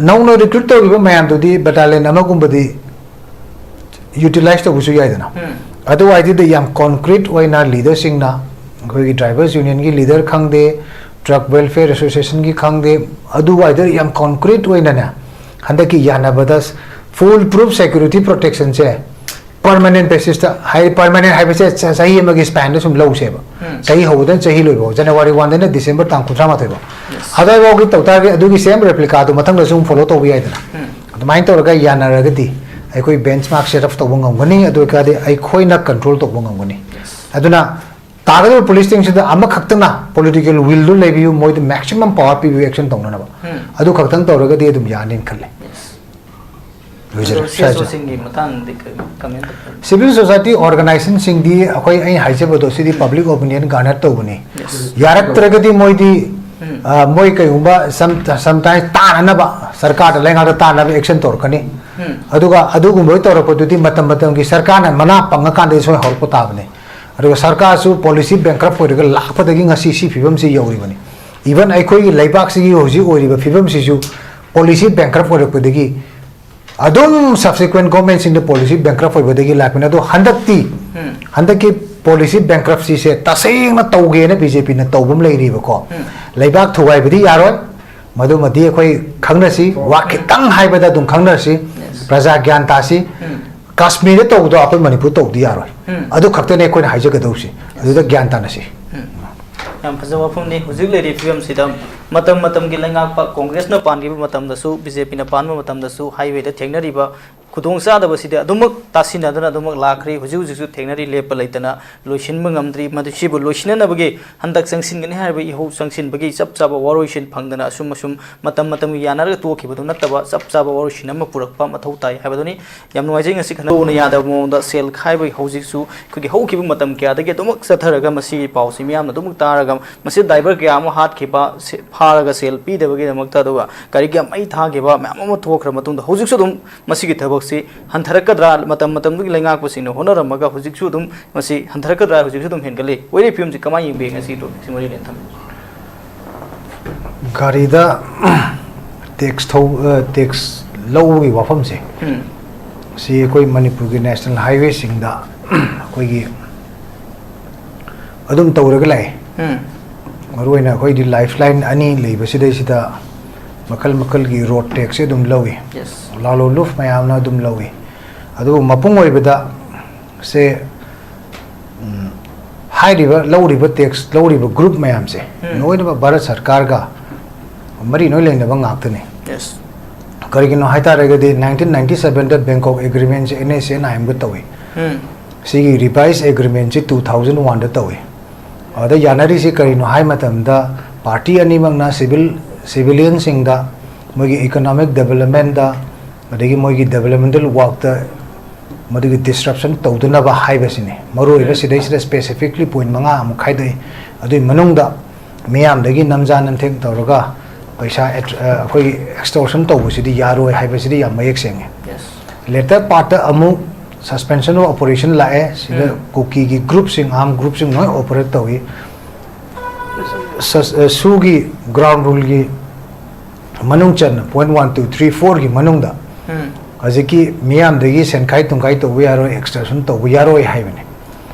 ꯅꯧꯅ recruit ꯇꯧꯔꯤꯕ ꯃꯌꯥꯝꯗꯨꯗꯤ battalion ꯑꯃꯒꯨꯝꯕꯗꯤ utilize ꯇꯧꯕꯁꯨ ꯌꯥꯏꯗꯅ꯫ ꯎꯝ꯫ ꯑꯗꯨꯋꯥꯏꯗꯨꯗ ꯌꯥꯝ concrete ꯑꯣꯏꯅ leader ꯁꯤꯡꯅ, ꯑꯩꯈꯣꯏꯒꯤ drivers union ꯒꯤ leader ꯈꯪꯗꯦ, Truck Welfare Associationꯒꯤ ꯈꯪꯗꯦ, ꯑꯗꯨꯋꯥꯏꯗ ꯌꯥꯝ concrete ꯑꯣꯏꯅꯅꯦ, ꯍꯟꯗꯛꯀꯤ ꯌꯥꯅꯕꯗ full proof security protectionꯁꯦ permanent basisꯇ, ꯍꯥꯏ, permanent ꯍꯥꯏꯕꯁꯦ ꯆ-, ꯆꯍꯤ ꯑꯃꯒꯤ spanꯗ ꯁꯨꯝ ꯂꯧꯁꯦꯕ꯫ ꯎꯝ꯫ ꯆꯍꯤ ꯍꯧꯕꯗꯅ ꯆꯍꯤ ꯂꯣꯏꯕ, January oneꯗꯩꯅ December ꯇꯥꯡ ꯀꯨꯟꯊ꯭ꯔꯥ ꯃꯥꯊꯣꯏ ꯐꯥꯎ꯫ Yes. ꯑꯗꯨꯋꯥꯏꯐꯥꯎꯒꯤ ꯇꯧ ꯇꯥꯔꯒꯗꯤ ꯑꯗꯨꯒꯤ same replicaꯗꯣ ꯃꯊꯪꯗꯁꯨ ꯑꯃꯨꯛ follow ꯇꯧꯕ ꯌꯥꯏꯗꯅ꯫ ꯎꯝ꯫ ꯑꯗꯨꯃꯥꯏꯅ ꯇꯧꯔꯒ ꯌꯥꯅꯔꯒꯗꯤ ꯑꯩꯈꯣꯏ benchmark set up ꯇꯧꯕ ꯉꯝꯒꯅꯤ, ꯑꯗꯨ ꯑꯣꯏꯇꯥꯔꯗꯤ ꯑꯩꯈꯣꯏꯅ control ꯇꯧꯕ ꯉꯝꯒꯅꯤ꯫ Yes. ꯑꯗꯨꯅ ꯇꯥꯒꯗꯕ police stingꯁꯤꯗ ꯑꯃꯈꯛꯇꯅ political willꯗꯨ ꯂꯩꯕꯤꯌꯨ, ꯃꯣꯏꯗ maximum power ꯄꯤꯕꯤꯌꯨ action ꯇꯧꯅꯅꯕ꯫ ꯎꯝ꯫ ꯑꯗꯨ ꯈꯛꯇꯪ ꯇꯧꯔꯒꯗꯤ ꯑꯗꯨꯝ ꯌꯥꯅꯤꯅ ꯈꯜꯂꯦ꯫ Yes꯫ ꯂꯣꯏꯖꯔꯦ꯫ ꯑꯗꯣ ꯁ꯭ꯋꯥꯏꯁꯦ꯫ CSOꯁꯤꯡꯒꯤ ꯃꯇꯥꯡꯗꯗꯤ ꯀꯔꯤ comment ꯇꯧꯕꯤꯕ? Civil society organizationꯁꯤꯡꯗꯤ ꯑꯩꯈꯣꯏ, ꯑꯩꯅ ꯍꯥꯏꯖꯕꯗꯣ, ꯁꯤꯗꯤ public opinion garner ꯇꯧꯕꯅꯤ꯫ Yes. ꯌꯥꯔꯛꯇ꯭ꯔꯒꯗꯤ ꯃꯣꯏꯗꯤ, ꯎꯝ꯫ ꯑ, ꯃꯣꯏ ꯀꯩꯒꯨꯝꯕ some-, sometimes ꯇꯥꯅꯅꯕ, ꯁꯔꯀꯥꯔꯗ ꯂꯩꯉꯥꯛꯇ ꯇꯥꯅꯕ action ꯇꯧꯔꯛꯀꯅꯤ꯫ ꯎꯝ꯫ ꯑꯗꯨꯒ ꯑꯗꯨꯒꯨꯝꯕ ꯇꯧꯔꯛꯄꯗꯨꯗꯤ ꯃꯇꯝ ꯃꯇꯝꯒꯤ ꯁꯔꯀꯥꯔꯅ ꯃꯅꯥ ꯄꯪꯉꯀꯥꯟꯗꯗꯤ ꯁꯣꯏ ꯍꯧꯔꯛꯄ ꯇꯥꯕꯅꯤ꯫ ꯑꯗꯨꯒ ꯁꯔꯀꯥꯔꯁꯨ policy bankrupt ꯑꯣꯏꯔꯒ ꯂꯥꯛꯄꯗꯒꯤ ꯉꯁꯤ ꯁꯤ ꯐꯤꯕꯝꯁꯤ ꯌꯧꯔꯤꯕꯅꯤ꯫ Even ꯑꯩꯈꯣꯏꯒꯤ ꯂꯩꯕꯥꯛꯁꯤꯒꯤ ꯍꯧꯖꯤꯛ ꯑꯣꯏꯔꯤꯕ ꯐꯤꯕꯝꯁꯤꯁꯨ policy bankrupt ꯑꯣꯏꯔꯛꯄꯗꯒꯤ ꯑꯗꯨꯝ subsequent governmentꯁꯤꯡꯗ policy bankrupt ꯑꯣꯏꯕꯗꯒꯤ ꯂꯥꯛꯄꯅꯤ꯫ ꯑꯗꯣ ꯍꯟꯗꯛꯇꯤ, ꯎꯝ꯫ ꯍꯟꯗꯛꯀꯤ policy bankruptcyꯁꯦ ꯇꯁꯦꯡꯅ ꯇꯧꯒꯦꯅ BJPꯅ ꯇꯧꯕ ꯑꯃ ꯂꯩꯔꯤꯕꯀꯣ꯫ ꯎꯝ꯫ ꯂꯩꯕꯥꯛ ꯊꯨꯒꯥꯏꯕꯗꯤ ꯌꯥꯔꯣꯏ, ꯃꯗꯨꯃꯗꯤ ꯑꯩꯈꯣꯏ ꯈꯪꯅꯁꯤ, ꯋꯥ ꯎꯝ꯫ ꯈꯤꯇꯪ ꯍꯥꯏꯕꯗ ꯑꯗꯨꯝ ꯈꯪꯅꯔꯁꯤ, Yes. ꯄ꯭ꯔꯖꯥ ꯒ꯭ꯌꯥꯟ ꯇꯥꯁꯤ꯫ ꯎꯝ꯫ ꯀꯥꯁꯃꯤꯔꯗ ꯇꯧꯕꯗꯣ ꯑꯩꯈꯣꯏ ꯃꯅꯤꯄꯨꯔ ꯇꯧꯕꯗꯤ ꯌꯥꯔꯣꯏ꯫ ꯎꯝ꯫ ꯑꯗꯨ ꯈꯛꯇꯅꯦ ꯑꯩꯈꯣꯏꯅ ꯍꯥꯏꯖꯒꯗꯧꯁꯤ꯫ ꯑꯗꯨꯗ ꯒ꯭ꯌꯥꯟ ꯇꯥꯅꯁꯤ꯫ ꯎꯝ꯫ ꯌꯥꯝ ꯐꯖꯕ ꯋꯥꯐꯝꯅꯤ꯫ ꯍꯧꯖꯤꯛ ꯂꯩꯔꯤꯕ ꯐꯤꯕꯝꯁꯤꯗ ꯃꯇꯝ ꯃꯇꯝꯒꯤ ꯂꯩꯉꯥꯛꯄ ꯀꯣꯡꯒ꯭ꯔꯦꯁꯅ ꯄꯥꯟꯈꯤꯕ ꯃꯇꯝꯗꯁꯨ, BJPꯅ ꯄꯥꯟꯕ ꯃꯇꯝꯗꯁꯨ highwayꯗ ꯊꯦꯡꯅꯔꯤꯕ ꯈꯨꯗꯣꯡꯆꯥꯗꯕꯁꯤꯗꯤ ꯑꯗꯨꯃꯛ ꯇꯥꯁꯤꯟꯅꯗꯅ ꯑꯗꯨꯃꯛ ꯂꯥꯛꯈ꯭ꯔꯤ꯫ ꯍꯧꯖꯤꯛ ꯍꯧꯖꯤꯛꯁꯨ ꯊꯦꯡꯅꯔꯤ, ꯂꯦꯞꯄ ꯂꯩꯇꯅ ꯂꯣꯏꯁꯤꯟꯕ ꯉꯝꯗ꯭ꯔꯤ꯫ ꯃꯗꯨ, ꯁꯤꯕꯨ ꯂꯣꯏꯁꯤꯟꯅꯅꯕꯒꯤ ꯍꯟꯗꯛ ꯆꯪꯁꯤꯟꯒꯅꯤ ꯍꯥꯏꯔꯤꯕ ꯏꯍꯧ ꯆꯪꯁꯤꯟꯕꯒꯤ ꯆꯞ ꯆꯥꯕ ꯋꯥꯔꯣꯏꯁꯤꯟ ꯐꯪꯗꯅ ꯑꯁꯨꯝ ꯑꯁꯨꯝ ꯃꯇꯝ ꯃꯇꯝꯒꯤ ꯌꯥꯅꯔꯒ ꯇꯣꯛꯈꯤꯕꯗꯨ ꯅꯠꯇꯕ ꯆꯞ ꯆꯥꯕ ꯋꯥꯔꯣꯏꯁꯤꯟ ꯑꯃ ꯄꯨꯔꯛꯄ ꯃꯊꯧ ꯇꯥꯏ ꯍꯥꯏꯕꯗꯨꯅꯤ꯫ ꯌꯥꯝ ꯅꯨꯡꯉꯥꯏꯖꯩ ꯉꯁꯤ ꯈꯟꯗꯣꯛꯅ ꯌꯥꯗꯕ ꯃꯑꯣꯡꯗ ꯁꯦꯜ ꯈꯥꯏꯕꯒꯤ ꯍꯧꯖꯤꯛꯁꯨ ꯑꯩꯈꯣꯏꯒꯤ ꯍꯧꯈꯤꯕ ꯃꯇꯝ ꯀꯌꯥꯗꯒꯤ ꯑꯗꯨꯃꯛ ꯆꯠꯊꯔꯒ ꯃꯁꯤꯒꯤ ꯄꯥꯎꯁꯤ ꯃꯤꯌꯥꯝꯅ ꯑꯗꯨꯃꯛ ꯇꯥꯔꯒ ꯃꯁꯤ driver ꯀꯌꯥ ꯑꯃ ꯍꯥꯠꯈꯤꯕ, ꯁꯦ-, ꯐꯥꯔꯒ ꯁꯦꯜ ꯄꯤꯗꯕꯒꯤꯗꯃꯛꯇ, ꯑꯗꯨꯒ ꯒꯥꯔꯤ ꯀꯌꯥ ꯃꯩ ꯊꯥꯈꯤꯕ ꯃꯌꯥꯝ ꯑꯃ ꯊꯣꯛꯈ꯭ꯔ ꯃꯇꯨꯡꯗ ꯍꯧꯖꯤꯛꯁꯨ ꯑꯗꯨꯝ ꯃꯁꯤꯒꯤ ꯊꯕꯛꯁꯤ ꯍꯟꯊꯔꯛꯀꯗ꯭ꯔꯥ, ꯃꯇꯝ ꯃꯇꯝꯗꯨꯒꯤ ꯂꯩꯉꯥꯛꯄꯁꯤꯡꯅ ꯍꯣꯠꯅꯔꯝꯃꯒ ꯍꯧꯖꯤꯛꯁꯨ ꯑꯗꯨꯝ ꯃꯁꯤ ꯍꯟꯊꯔꯛꯀꯗ꯭ꯔꯥ, ꯍꯧꯖꯤꯛꯁꯨ ꯑꯗꯨꯝ ꯍꯦꯟꯒꯠꯂꯤ? ꯑꯣꯏꯔꯤꯕ ꯐꯤꯕꯝꯁꯤ ꯀꯃꯥꯏꯅ ꯌꯦꯡꯕꯤ ꯉꯁꯤ topic ꯁꯤ ꯃꯔꯤ ꯂꯩꯅꯅ ꯊꯝꯕꯤꯌꯨ꯫ ꯒꯥꯔꯤꯗ tax ꯊꯧ-, ꯑ, tax ꯂꯧꯕꯒꯤ ꯋꯥꯐꯝꯁꯦ, ꯎꯝ꯫ ꯁꯤ ꯑꯩꯈꯣꯏ ꯃꯅꯤꯄꯨꯔꯒꯤ national highwayꯁꯤꯡꯗ ꯑꯩꯈꯣꯏꯒꯤ ꯑꯗꯨꯝ ꯇꯧꯔꯒ ꯂꯥꯛꯑꯦ꯫ ꯎꯝ꯫ ꯃꯔꯨꯑꯣꯏꯅ ꯑꯩꯈꯣꯏꯗꯤ ꯂꯥꯏꯐ ꯂꯥꯏꯟ ꯑꯅꯤ ꯂꯩꯕꯁꯤꯗꯩꯁꯤꯗ ꯃꯈꯜ ꯃꯈꯜꯒꯤ ꯔꯣꯗ ꯇꯦꯛꯁꯁꯦ ꯑꯗꯨꯝ ꯂꯧꯏ꯫ Yes. ꯂꯥꯂꯣ ꯂꯨꯐ ꯃꯌꯥꯝꯅ ꯑꯗꯨꯝ ꯂꯧꯏ꯫ ꯑꯗꯨꯕꯨ ꯃꯄꯨꯡ ꯑꯣꯏꯕꯗ ꯁꯦ, ꯎꯝ, ꯍꯥꯏꯔꯤꯕ ꯂꯧꯔꯤꯕ ꯇꯦꯛꯁ ꯂꯧꯔꯤꯕ ꯒ꯭ꯔꯨꯞ ꯃꯌꯥꯝꯁꯦ ꯎꯝ꯫ ꯂꯣꯏꯅꯃꯛ ꯚꯥꯔꯠ ꯁꯔꯀꯥꯔꯒ ꯃꯔꯤ ꯂꯣꯏ ꯂꯩꯅꯕ ꯉꯥꯛꯇꯅꯤ꯫ Yes. ꯀꯔꯤꯒꯤꯅꯣ ꯍꯥꯏꯇꯥꯔꯒꯗꯤ ꯅꯥꯏꯟꯇꯤꯟ ꯅꯥꯏꯟꯇꯤ ꯁꯕꯦꯟꯗ ꯕꯦꯡꯀꯣꯛ ꯑꯦꯒ꯭ꯔꯤꯃꯦꯟꯁꯦ ꯑꯦꯟ ꯑꯦꯁ ꯑꯦꯟ ꯑꯥꯏ ꯑꯦꯝꯒ ꯇꯧꯏ꯫ ꯎꯝ꯫ ꯁꯤꯒꯤ ꯔꯤꯚꯥꯏꯁ ꯑꯦꯒ꯭ꯔꯤꯃꯦꯟꯁꯤ ꯇꯨ ꯊꯥꯎꯖꯟ ꯋꯥꯟꯗ ꯇꯧꯏ꯫ ꯑꯗ ꯌꯥꯅꯔꯤꯁꯤ ꯀꯔꯤꯅꯣ ꯍꯥꯏ ꯃꯇꯝꯗ ꯄꯥꯔꯇꯤ ꯑꯅꯤꯃꯛꯅ ꯁꯤꯚꯤꯜ, ꯁꯤꯚꯤꯂꯤꯌꯟꯁꯤꯡꯗ ꯃꯣꯏꯒꯤ ꯏꯀꯣꯅꯣꯃꯤꯛ ꯗꯦꯕꯂꯞꯃꯦꯟꯗ ꯑꯗꯒꯤ ꯃꯣꯏꯒꯤ ꯗꯦꯕꯂꯞꯃꯦꯟꯇꯦꯜ ꯋꯥꯔꯛꯇ ꯃꯗꯨꯒꯤ ꯗꯤꯁꯔꯞꯁꯟ ꯇꯧꯗꯅꯕ ꯍꯥꯏꯕꯁꯤꯅꯤ꯫ ꯃꯔꯨꯑꯣꯏꯕ ꯁꯤꯗꯩꯁꯤꯗ ꯁ꯭ꯄꯦꯁꯤꯐꯤꯛꯂꯤ ꯄꯣꯏꯟ ꯃꯉꯥ ꯑꯃꯨꯛ ꯈꯥꯏꯗꯣꯛꯏ꯫ ꯑꯗꯨꯒꯤ ꯃꯅꯨꯡꯗ ꯃꯤꯌꯥꯝꯗꯒꯤ ꯅꯝꯖꯥ ꯅꯝꯊꯦꯛ ꯇꯧꯔꯒ ꯄꯩꯁꯥ ꯑꯦꯠ-, ꯑ, ꯑꯩꯈꯣꯏꯒꯤ ꯑꯦꯛꯁꯇꯣꯔꯁꯟ ꯇꯧꯕꯁꯤꯗꯤ ꯌꯥꯔꯣꯏ ꯍꯥꯏꯕꯁꯤꯗꯤ ꯌꯥꯝ ꯃꯌꯦꯛ ꯁꯦꯡꯉꯦ꯫ Yes. ꯂꯦꯇꯔ ꯄꯥꯔꯠꯇ ꯑꯃꯨꯛ ꯁꯁꯄꯦꯟꯁꯟ ꯑꯣꯐ ꯑꯣꯄꯔꯦꯁꯟ ꯂꯥꯛꯑꯦ꯫ ꯁꯤꯗ ꯎꯝ꯫ ꯀꯨꯀꯤꯒꯤ ꯒ꯭ꯔꯨꯞꯁꯤꯡ, ꯑꯥꯔꯝ ꯒ꯭ꯔꯨꯞꯁꯤꯡ ꯂꯣꯏ ꯑꯣꯄꯔꯦꯠ ꯇꯧꯏ꯫ ꯁꯁ-, ꯑ, ꯁꯨꯒꯤ ꯒ꯭ꯔꯥꯎꯟ ꯔꯨꯜꯒꯤ ꯃꯅꯨꯡ ꯆꯟꯅ ꯄꯣꯏꯟ ꯋꯥꯟ ꯇꯨ ꯊ꯭ꯔꯤ ꯐꯣꯔꯒꯤ ꯃꯅꯨꯡꯗ ꯎꯝ꯫ ꯍꯧꯖꯤꯛꯀꯤ ꯃꯤꯌꯥꯝꯗꯒꯤ ꯁꯦꯟꯈꯥꯏ ꯇꯨꯡꯈꯥꯏ ꯇꯧꯕ ꯌꯥꯔꯣꯏ, ꯑꯦꯛꯁꯇꯣꯔꯁꯟ ꯇꯧꯕ ꯌꯥꯔꯣꯏ ꯍꯥꯏꯕꯅꯤ꯫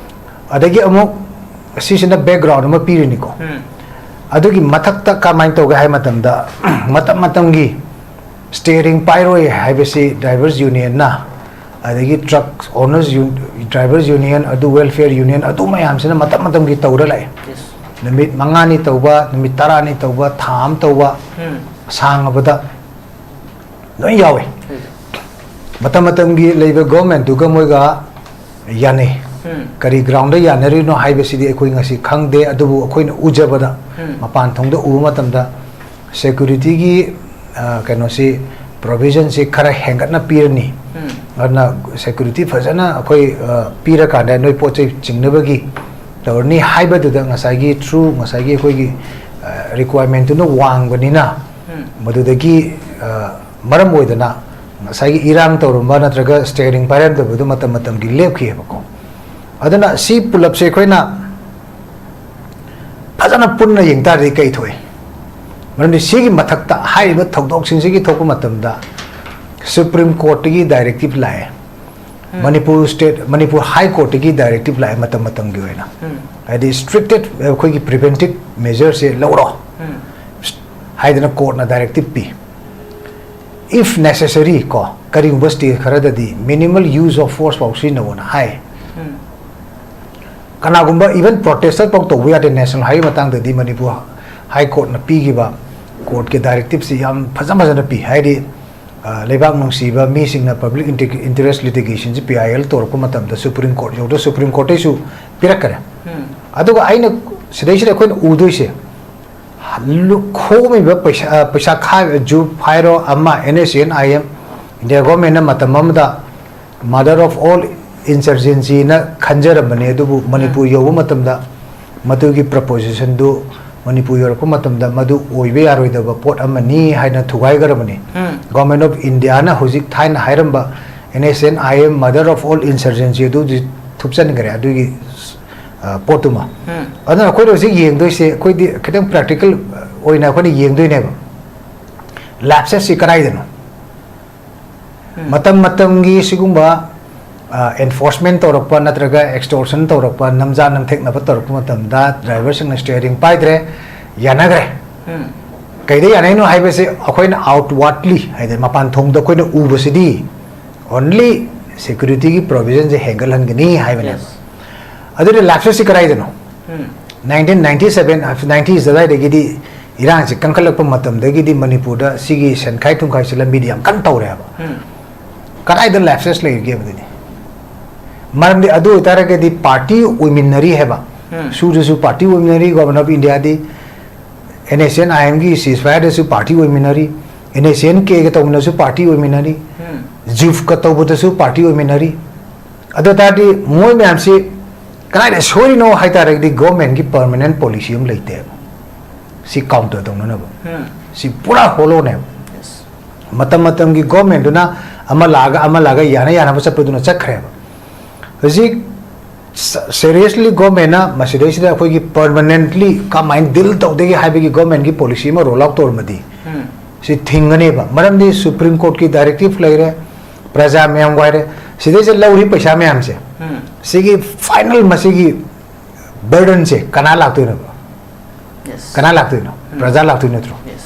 ꯑꯗꯒꯤ ꯑꯃꯨꯛ ꯁꯤꯁꯤꯅ ꯕꯦꯛꯒ꯭ꯔꯥꯎꯟ ꯑꯃ ꯄꯤꯔꯤꯅꯤꯀꯣ꯫ ꯎꯝ꯫ ꯑꯗꯨꯒꯤ ꯃꯊꯛꯇ ꯀꯃꯥꯏꯅ ꯇꯧꯒꯦ ꯍꯥꯏ ꯃꯇꯝꯗ ꯃꯇꯝ ꯃꯇꯝꯒꯤ ꯁ꯭ꯇꯤꯌꯔꯤꯡ ꯄꯥꯏꯔꯣꯏ ꯍꯥꯏꯕꯁꯤ ꯗ꯭ꯔꯥꯏꯚꯔꯁ ꯌꯨꯅꯤꯌꯟꯅ, ꯑꯗꯒꯤ ꯇ꯭ꯔꯛ ꯑꯣꯅꯔꯁ ꯌꯨ-, ꯗ꯭ꯔꯥꯏꯚꯔꯁ ꯌꯨꯅꯤꯌꯟ, ꯑꯗꯨ ꯋꯦꯜꯐꯤꯌꯔ ꯌꯨꯅꯤꯌꯟ, ꯑꯗꯨ ꯃꯌꯥꯝꯁꯤꯅ ꯃꯇꯝ ꯃꯇꯝꯒꯤ ꯇꯧꯔ ꯂꯥꯛꯑꯦ꯫ Yes. ꯅꯨꯃꯤꯠ ꯃꯉꯥꯅꯤ ꯇꯧꯕ, ꯅꯨꯃꯤꯠ ꯇꯔꯥꯅꯤ ꯇꯧꯕ, ꯊꯥ ꯑꯃ ꯇꯧꯕ, ꯎꯝ꯫ ꯁꯥꯡꯉꯕꯗ ꯂꯣꯏ ꯌꯥꯎꯋꯦ꯫ ꯎꯝ꯫ ꯃꯇꯝ ꯃꯇꯝꯒꯤ ꯂꯩꯕ ꯒꯣꯔꯃꯦꯟꯠꯇꯨꯒ ꯃꯣꯏꯒ ꯌꯥꯅꯩ꯫ ꯎꯝ꯫ ꯀꯔꯤ ꯒ꯭ꯔꯥꯎꯟꯗ ꯌꯥꯅꯔꯤꯅꯣ ꯍꯥꯏꯕꯁꯤꯗꯤ ꯑꯩꯈꯣꯏ ꯉꯁꯤ ꯈꯪꯗꯦ, ꯑꯗꯨꯕꯨ ꯑꯩꯈꯣꯏꯅ ꯎꯖꯕꯗ, ꯎꯝ꯫ ꯃꯄꯥꯟ ꯊꯣꯡꯗ ꯎꯕ ꯃꯇꯝꯗ ꯁꯦꯀ꯭ꯌꯨꯔꯤꯇꯤꯒꯤ, ꯑ, ꯀꯩꯅꯣꯁꯤ, ꯄ꯭ꯔꯣꯚꯤꯖꯟꯁꯤ ꯈꯔ ꯍꯦꯟꯒꯠꯅ ꯄꯤꯔꯅꯤ꯫ ꯎꯝ꯫ ꯑꯗꯨꯅ ꯁꯦꯀ꯭ꯌꯨꯔꯤꯇꯤ ꯐꯖꯅ ꯑꯩꯈꯣꯏ, ꯑ, ꯄꯤꯔꯀꯥꯟꯗ ꯅꯣꯏ ꯄꯣꯠ ꯆꯩ ꯆꯤꯡꯅꯕꯒꯤ ꯇꯧꯔꯅꯤ ꯍꯥꯏꯕꯗꯨꯗ ꯉꯁꯥꯏꯒꯤ ꯊ꯭ꯔꯨ ꯉꯁꯥꯏꯒꯤ ꯑꯩꯈꯣꯏꯒꯤ, ꯑ, ꯔꯤꯀ꯭ꯋꯥꯏꯔꯃꯦꯟꯠꯇꯨꯅ ꯋꯥꯡꯕꯅꯤꯅ ꯎꯝ꯫ ꯃꯗꯨꯗꯒꯤ, ꯑ, ꯃꯔꯝ ꯑꯣꯏꯗꯅ ꯉꯁꯥꯏꯒꯤ ꯏꯔꯥꯡ ꯇꯧꯔꯝꯕ ꯅꯠꯇ꯭ꯔꯒ ꯁ꯭ꯇꯤꯌꯔꯤꯡ ꯄꯥꯏꯔꯝꯗꯕꯗꯨ ꯃꯇꯝ ꯃꯇꯝꯒꯤ ꯂꯦꯞꯈꯤꯑꯕꯀꯣ꯫ ꯑꯗꯨꯅ ꯁꯤ ꯄꯨꯂꯞꯁꯦ ꯑꯩꯈꯣꯏꯅ ꯐꯖꯅ ꯄꯨꯟꯅ ꯌꯦꯡ ꯇꯥꯔꯗꯤ ꯀꯩ ꯊꯣꯛꯏ? ꯃꯔꯝꯗꯤ ꯁꯤꯒꯤ ꯃꯊꯛꯇ ꯍꯥꯏꯔꯤꯕ ꯊꯧꯗꯣꯛꯁꯤꯡꯁꯤꯒꯤ ꯊꯣꯛꯄ ꯃꯇꯝꯗ ꯁꯨꯄ꯭ꯔꯤꯝ ꯀꯣꯔꯠꯇꯒꯤ ꯗꯥꯏꯔꯦꯛꯇꯤꯞ ꯂꯥꯛꯑꯦ꯫ ꯃꯅꯤꯄꯨꯔ ꯁ꯭ꯇꯦꯠ, ꯃꯅꯤꯄꯨꯔ ꯍꯥꯏ ꯀꯣꯔꯠꯇꯒꯤ ꯗꯥꯏꯔꯦꯛꯇꯤꯞ ꯂꯥꯛꯑꯦ ꯃꯇꯝ ꯃꯇꯝꯒꯤ ꯑꯣꯏꯅ꯫ ꯍꯥꯏꯗꯤ ꯏꯁꯇ꯭ꯔꯤꯛꯇꯦꯠ ꯑꯩꯈꯣꯏꯒꯤ ꯄ꯭ꯔꯤꯚꯦꯟꯇꯤꯞ ꯃꯦꯖꯔꯁꯦ ꯂꯧꯔꯣ ꯍꯥꯏꯗꯅ ꯀꯣꯔꯠꯅ ꯗꯥꯏꯔꯦꯛꯇꯤꯞ ꯄꯤ꯫ If necessary ꯀꯣ, ꯀꯔꯤꯒꯨꯝꯕ ꯁ꯭ꯇꯦꯠ ꯈꯔꯗꯗꯤ minimal use of force ꯐꯥꯎ ꯁꯤꯖꯤꯟꯅꯧꯅ ꯍꯥꯏ꯫ ꯀꯅꯥꯒꯨꯝꯕ even protest ꯐꯥꯎ ꯇꯧꯕ ꯌꯥꯗꯦ꯫ ꯅꯦꯁꯅꯦꯜ ꯍꯥꯏꯋꯦ ꯃꯇꯥꯡꯗꯗꯤ ꯃꯅꯤꯄꯨꯔ ꯍꯥꯏ ꯀꯣꯔꯠꯅ ꯄꯤꯈꯤꯕ ꯀꯣꯔꯠꯀꯤ ꯗꯥꯏꯔꯦꯛꯇꯤꯞꯁꯤ ꯌꯥꯝ ꯐꯖ ꯐꯖꯅ ꯄꯤ꯫ ꯍꯥꯏꯗꯤ, ꯑ, ꯂꯩꯕꯥꯛ ꯅꯨꯡꯁꯤꯕ ꯃꯤꯁꯤꯡꯅ ꯄꯕ꯭ꯂꯤꯛ ꯏꯟꯇꯔꯦꯁ ꯂꯤꯇꯤꯒꯦꯁꯟꯁꯤ ꯄꯤ ꯑꯥꯏ ꯑꯦꯜ ꯇꯧꯔꯛꯄ ꯃꯇꯝꯗ ꯁꯨꯄ꯭ꯔꯤꯝ ꯀꯣꯔꯠ ꯌꯧꯗ ꯁꯨꯄ꯭ꯔꯤꯝ ꯀꯣꯔꯠꯇꯩꯁꯨ ꯄꯤꯔꯛꯈꯔꯦ꯫ ꯑꯗꯨꯒ ꯑꯩꯅ ꯁꯤꯗꯩꯁꯤꯗ ꯑꯩꯈꯣꯏꯅ ꯎꯗꯣꯏꯁꯦ, ꯂꯨ-, ꯈꯣꯝꯃꯤꯕ ꯄꯩꯁꯥ, ꯑ, ꯄꯩꯁꯥ ꯈꯥꯏꯕ, ꯖꯨꯞ ꯍꯥꯏꯔꯣ ꯑꯃ, N S N I M, India ꯒꯣꯔꯃꯦꯟꯅ ꯃꯇꯝ ꯑꯃꯗ mother of all insurgencyꯅ ꯈꯟꯖꯔꯝꯕꯅꯤ꯫ ꯑꯗꯨꯕꯨ ꯃꯅꯤꯄꯨꯔ ꯌꯧꯕ ꯃꯇꯝꯗ ꯃꯗꯨꯒꯤ ꯄ꯭ꯔꯄꯣꯖꯤꯁꯟꯗꯨ ꯃꯅꯤꯄꯨꯔ ꯌꯧꯔꯛꯄ ꯃꯇꯝꯗ ꯃꯗꯨ ꯑꯣꯏꯕ ꯌꯥꯔꯣꯏꯗꯕ ꯄꯣꯠ ꯑꯃꯅꯤ ꯍꯥꯏꯅ ꯊꯨꯒꯥꯏꯈ꯭ꯔꯕꯅꯤ꯫ ꯒꯣꯔꯃꯦꯟ ꯑꯣꯐ ꯏꯟꯗꯤꯌꯥꯅ ꯍꯧꯖꯤꯛ ꯊꯥꯏꯅ ꯍꯥꯏꯔꯝꯕ N S N I M, mother of all insurgency ꯑꯗꯨ ꯍꯧꯖꯤꯛ ꯊꯨꯞꯆꯟꯈ꯭ꯔꯦ ꯑꯗꯨꯒꯤ, ꯑ, ꯄꯣꯠꯇꯨꯃ꯫ ꯑꯗꯨꯅ ꯑꯩꯈꯣꯏꯅ ꯍꯧꯖꯤꯛ ꯌꯦꯡꯗꯣꯏꯁꯦ, ꯑꯩꯈꯣꯏꯗꯤ ꯈꯤꯇꯪ ꯄ꯭ꯔꯦꯛꯇꯤꯀꯦꯜ ꯑꯣꯏꯅ ꯑꯩꯈꯣꯏꯅ ꯌꯦꯡꯗꯣꯏꯅꯦꯕ꯫ ꯂꯦꯞꯁꯦꯁꯁꯤ ꯀꯗꯥꯏꯗꯅꯣ? ꯃꯇꯝ ꯃꯇꯝꯒꯤ ꯁꯤꯒꯨꯝꯕ, ꯑ, enforcement ꯇꯧꯔꯛꯄ ꯅꯠꯇ꯭ꯔꯒ extortion ꯇꯧꯔꯛꯄ, ꯅꯝꯖꯥ ꯅꯝꯊꯦꯛꯅꯕ ꯇꯧꯔꯛꯄ ꯃꯇꯝꯗ ꯗ꯭ꯔꯥꯏꯚꯔꯁꯤꯡꯅ ꯁ꯭ꯇꯤꯌꯔꯤꯡ ꯄꯥꯏꯗ꯭ꯔꯦ, ꯌꯥꯅꯈ꯭ꯔꯦ꯫ ꯀꯩꯗ ꯌꯥꯅꯩꯅꯣ ꯍꯥꯏꯕꯁꯦ ꯑꯩꯈꯣꯏꯅ outwardly, ꯍꯥꯏꯗꯤ ꯃꯄꯥꯟ ꯊꯣꯡꯗ ꯑꯩꯈꯣꯏꯅ ꯎꯕꯁꯤꯗꯤ only ꯁꯦꯀ꯭ꯌꯨꯔꯤꯇꯤꯒꯤ ꯄ꯭ꯔꯣꯚꯤꯖꯟꯁꯦ ꯍꯦꯟꯒꯠꯍꯟꯒꯅꯤ ꯍꯥꯏꯕꯅꯦꯕ꯫ ꯑꯗꯨꯅ ꯂꯦꯞꯁꯦꯁꯁꯤ ꯀꯗꯥꯏꯗꯅꯣ? ꯅꯥꯏꯟꯇꯤꯟ ꯅꯥꯏꯟꯇꯤ ꯁꯚꯦꯟ, ꯅꯥꯏꯟꯇꯤꯁ ꯑꯗꯨꯋꯥꯏꯗꯒꯤꯗꯤ ꯏꯔꯥꯡꯁꯤ ꯀꯟꯈꯠꯂꯛꯄ ꯃꯇꯝꯗꯒꯤꯗꯤ ꯃꯅꯤꯄꯨꯔꯗ ꯁꯤꯒꯤ ꯁꯦꯟꯈꯥꯏ ꯊꯨꯝꯈꯥꯏꯁꯤ ꯂꯝꯕꯤꯗꯤ ꯌꯥꯝ ꯀꯟꯅ ꯇꯧꯔꯦ ꯍꯥꯏꯕ꯫ ꯀꯗꯥꯏꯗ ꯂꯦꯞꯁꯦꯁ ꯂꯩꯔꯤꯒꯦꯕ ꯑꯗꯨꯗꯤ? ꯃꯔꯝꯗꯤ ꯑꯗꯨ ꯑꯣꯏꯇꯥꯔꯒꯗꯤ ꯄꯥꯔꯇꯤ ꯑꯣꯏꯃꯤꯟꯅꯔꯤ ꯍꯥꯏꯕ, ꯁꯨꯗꯁꯨ ꯄꯥꯔꯇꯤ ꯑꯣꯏꯃꯤꯟꯅꯔꯤ, ꯒꯣꯔꯃꯦꯟ ꯑꯣꯐ ꯏꯟꯗꯤꯌꯥꯗꯤ ꯑꯦꯟ ꯑꯦꯁ ꯑꯦꯟ ꯑꯥꯏ ꯑꯦꯝꯒꯤ ꯁꯤꯖꯐꯥꯌꯔꯗꯁꯨ ꯄꯥꯔꯇꯤ ꯑꯣꯏꯃꯤꯟꯅꯔꯤ, ꯑꯦꯟ ꯑꯦꯁ ꯑꯦꯟ ꯀꯦꯒ ꯇꯧꯕꯅꯁꯨ ꯄꯥꯔꯇꯤ ꯑꯣꯏꯃꯤꯟꯅꯔꯤ, ꯖꯤꯐꯀ ꯇꯧꯕꯗꯁꯨ ꯄꯥꯔꯇꯤ ꯑꯣꯏꯃꯤꯟꯅꯔꯤ꯫ ꯑꯗꯨ ꯑꯣꯏ ꯇꯥꯔꯗꯤ ꯃꯣꯏ ꯃꯌꯥꯝꯁꯤ ꯀꯗꯥꯏꯗ ꯁꯣꯏꯔꯤꯅꯣ ꯍꯥꯏ ꯇꯥꯔꯒꯗꯤ ꯒꯣꯔꯃꯦꯟꯒꯤ ꯄꯔꯃꯅꯦꯟ ꯄꯣꯂꯤꯁꯤ ꯑꯃ ꯂꯩꯇꯦꯕ ꯁꯤ ꯀꯥꯎꯟꯇꯔ ꯇꯧꯅꯅꯕ꯫ ꯁꯤ ꯄꯨꯔꯥ ꯍꯣꯂꯣꯅꯦꯕ꯫ ꯃꯇꯝ ꯃꯇꯝꯒꯤ ꯒꯣꯔꯃꯦꯟꯗꯨꯅ ꯑꯃ ꯂꯥꯛꯑꯒ ꯑꯃ ꯂꯥꯛꯑꯒ ꯌꯥꯅ ꯌꯥꯅꯕ ꯆꯠꯄꯗꯨꯅ ꯆꯠꯈ꯭ꯔꯦꯕ꯫ ꯍꯧꯖꯤꯛ ꯁ-, ꯁꯦꯔꯤꯌꯁꯂꯤ ꯒꯣꯔꯃꯦꯟꯅ ꯃꯁꯤꯗꯩꯁꯤꯗ ꯑꯩꯈꯣꯏꯒꯤ ꯄꯔꯃꯅꯦꯟꯠꯂꯤ ꯀꯃꯥꯏꯅ ꯗꯤꯜ ꯇꯧꯗꯒꯦ ꯍꯥꯏꯕꯒꯤ ꯒꯣꯔꯃꯦꯟꯒꯤ ꯄꯣꯂꯤꯁꯤ ꯑꯃ ꯔꯣꯜ ꯑꯥꯎꯠ ꯇꯧꯔꯝꯃꯗꯤ ꯁꯤ ꯊꯤꯡꯒꯅꯦꯕ꯫ ꯃꯔꯝꯗꯤ ꯁꯨꯄ꯭ꯔꯤꯝ ꯀꯣꯔꯠꯀꯤ ꯗꯥꯏꯔꯦꯛꯇꯤꯞ ꯂꯩꯔꯦ, ꯄ꯭ꯔꯖꯥ ꯃꯌꯥꯝ ꯋꯥꯏꯔꯦ꯫ ꯁꯤꯗꯩꯁꯤꯗ ꯂꯧꯔꯤ ꯄꯩꯁꯥ ꯃꯌꯥꯝꯁꯦ, ꯎꯝ꯫ ꯁꯤꯒꯤ ꯐꯥꯏꯅꯦꯜ ꯃꯁꯤꯒꯤ ꯕꯔꯗꯟꯁꯦ ꯀꯅꯥ ꯂꯥꯛꯇꯣꯏꯅꯣꯕ? Yes. ꯀꯅꯥ ꯂꯥꯛꯇꯣꯏꯅꯣ? ꯎꯝ꯫ ꯄ꯭ꯔꯖꯥ ꯂꯥꯛꯇꯣꯏ ꯅꯠꯇ꯭ꯔꯣ? Yes.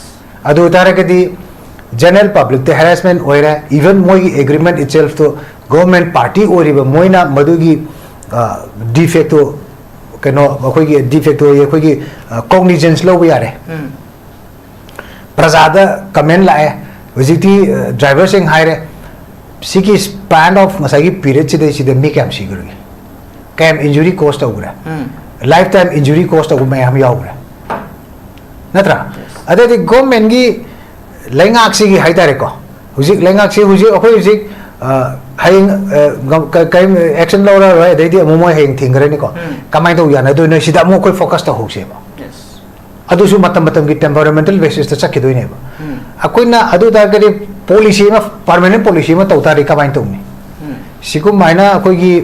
ꯑꯗꯨ ꯑꯣꯏꯇꯥꯔꯒꯗꯤ ꯖꯦꯅꯔꯦꯜ ꯄꯕ꯭ꯂꯤꯛꯇ ꯍꯦꯔꯥꯁꯃꯦꯟ ꯑꯣꯏꯔꯦ, ꯏꯚꯟ ꯃꯣꯏꯒꯤ ꯑꯦꯒ꯭ꯔꯤꯃꯦꯟ ꯏꯠꯁꯦꯜꯐꯇꯣ ꯒꯣꯚꯔꯟꯃꯦꯟ ꯄꯥꯔꯇꯤ ꯑꯣꯏꯔꯤꯕ ꯃꯣꯏꯅ ꯃꯗꯨꯒꯤ ꯗꯤꯐꯦꯛꯇꯣ, ꯀꯩꯅꯣ ꯑꯩꯈꯣꯏꯒꯤ ꯗꯤꯐꯦꯛꯇꯣ ꯑꯩꯈꯣꯏꯒꯤ ꯀꯣꯒꯅꯤꯖꯦꯟꯁ ꯂꯧꯕ ꯌꯥꯔꯦ꯫ ꯎꯝ꯫ ꯄ꯭ꯔꯖꯥꯗ ꯀꯃꯦꯟ ꯂꯥꯛꯑꯦ꯫ ꯍꯧꯖꯤꯛꯇꯤ ꯗ꯭ꯔꯥꯏꯚꯔꯁꯤꯡ ꯍꯥꯏꯔꯦ, ꯁꯤꯒꯤ ꯁ꯭ꯄꯦꯟ ꯑꯣꯐ ꯉꯁꯥꯏꯒꯤ ꯄꯤꯔꯤꯌꯗꯁꯤꯗꯩꯁꯤꯗ ꯃꯤ ꯀꯌꯥꯝ ꯁꯤꯈ꯭ꯔꯒꯦ? ꯀꯌꯥꯝ ꯏꯟꯖꯨꯔꯤ ꯀꯣꯁ ꯇꯧꯈ꯭ꯔꯦ? ꯎꯝ꯫ ꯂꯥꯏꯐ ꯇꯥꯏꯝ ꯏꯟꯖꯨꯔꯤ ꯀꯣꯁ ꯇꯧꯕ ꯃꯌꯥꯝ ꯌꯥꯎꯈ꯭ꯔꯦ, ꯅꯠꯇ꯭ꯔꯥ? Yes. ꯑꯗꯩꯗꯤ ꯒꯣꯔꯃꯦꯟꯒꯤ, ꯂꯩꯉꯥꯛꯁꯤꯒꯤ ꯍꯥꯏꯇꯥꯔꯦꯀꯣ, ꯍꯧꯖꯤꯛ ꯂꯩꯉꯥꯛꯁꯤ ꯍꯧꯖꯤꯛ ꯑꯩꯈꯣꯏ ꯍꯧꯖꯤꯛ, ꯑ, ꯍꯌꯦꯡ, ꯑ, ꯀ-, ꯀꯔꯤꯝ ꯑꯦꯛꯁꯟ ꯂꯧꯔꯔꯣꯏ, ꯑꯗꯩꯗꯤ ꯑꯃꯨꯛ ꯃꯣꯏ ꯍꯌꯦꯡ ꯊꯤꯡꯈ꯭ꯔꯅꯤꯀꯣ꯫ ꯎꯝ꯫ ꯀꯃꯥꯏꯅ ꯇꯧ ꯌꯥꯅꯗꯣꯏꯅꯣ? ꯁꯤꯗ ꯑꯃꯨꯛ ꯑꯩꯈꯣꯏ ꯐꯣꯀꯁ ꯇꯧꯍꯧꯁꯦꯕ꯫ Yes. ꯑꯗꯨꯁꯨ ꯃꯇꯝ ꯃꯇꯝꯒꯤ ꯇꯦꯝꯄꯔꯃꯦꯟꯇꯦꯜ ꯕꯦꯁꯤꯁꯇ ꯆꯠꯈꯤꯗꯣꯏꯅꯦꯕ꯫ ꯎꯝ꯫ ꯑꯩꯈꯣꯏꯅ ꯑꯗꯨ ꯑꯣꯏꯇꯥꯔꯒꯗꯤ ꯄꯣꯂꯤꯁꯤ ꯑꯃ, ꯄꯔꯃꯅꯦꯟ ꯄꯣꯂꯤꯁꯤ ꯑꯃ ꯇꯧ ꯇꯥꯔꯗꯤ ꯀꯃꯥꯏꯅ ꯇꯧꯅꯤ? ꯎꯝ꯫ ꯁꯤꯒꯨꯝꯃꯥꯏꯅ ꯑꯩꯈꯣꯏꯒꯤ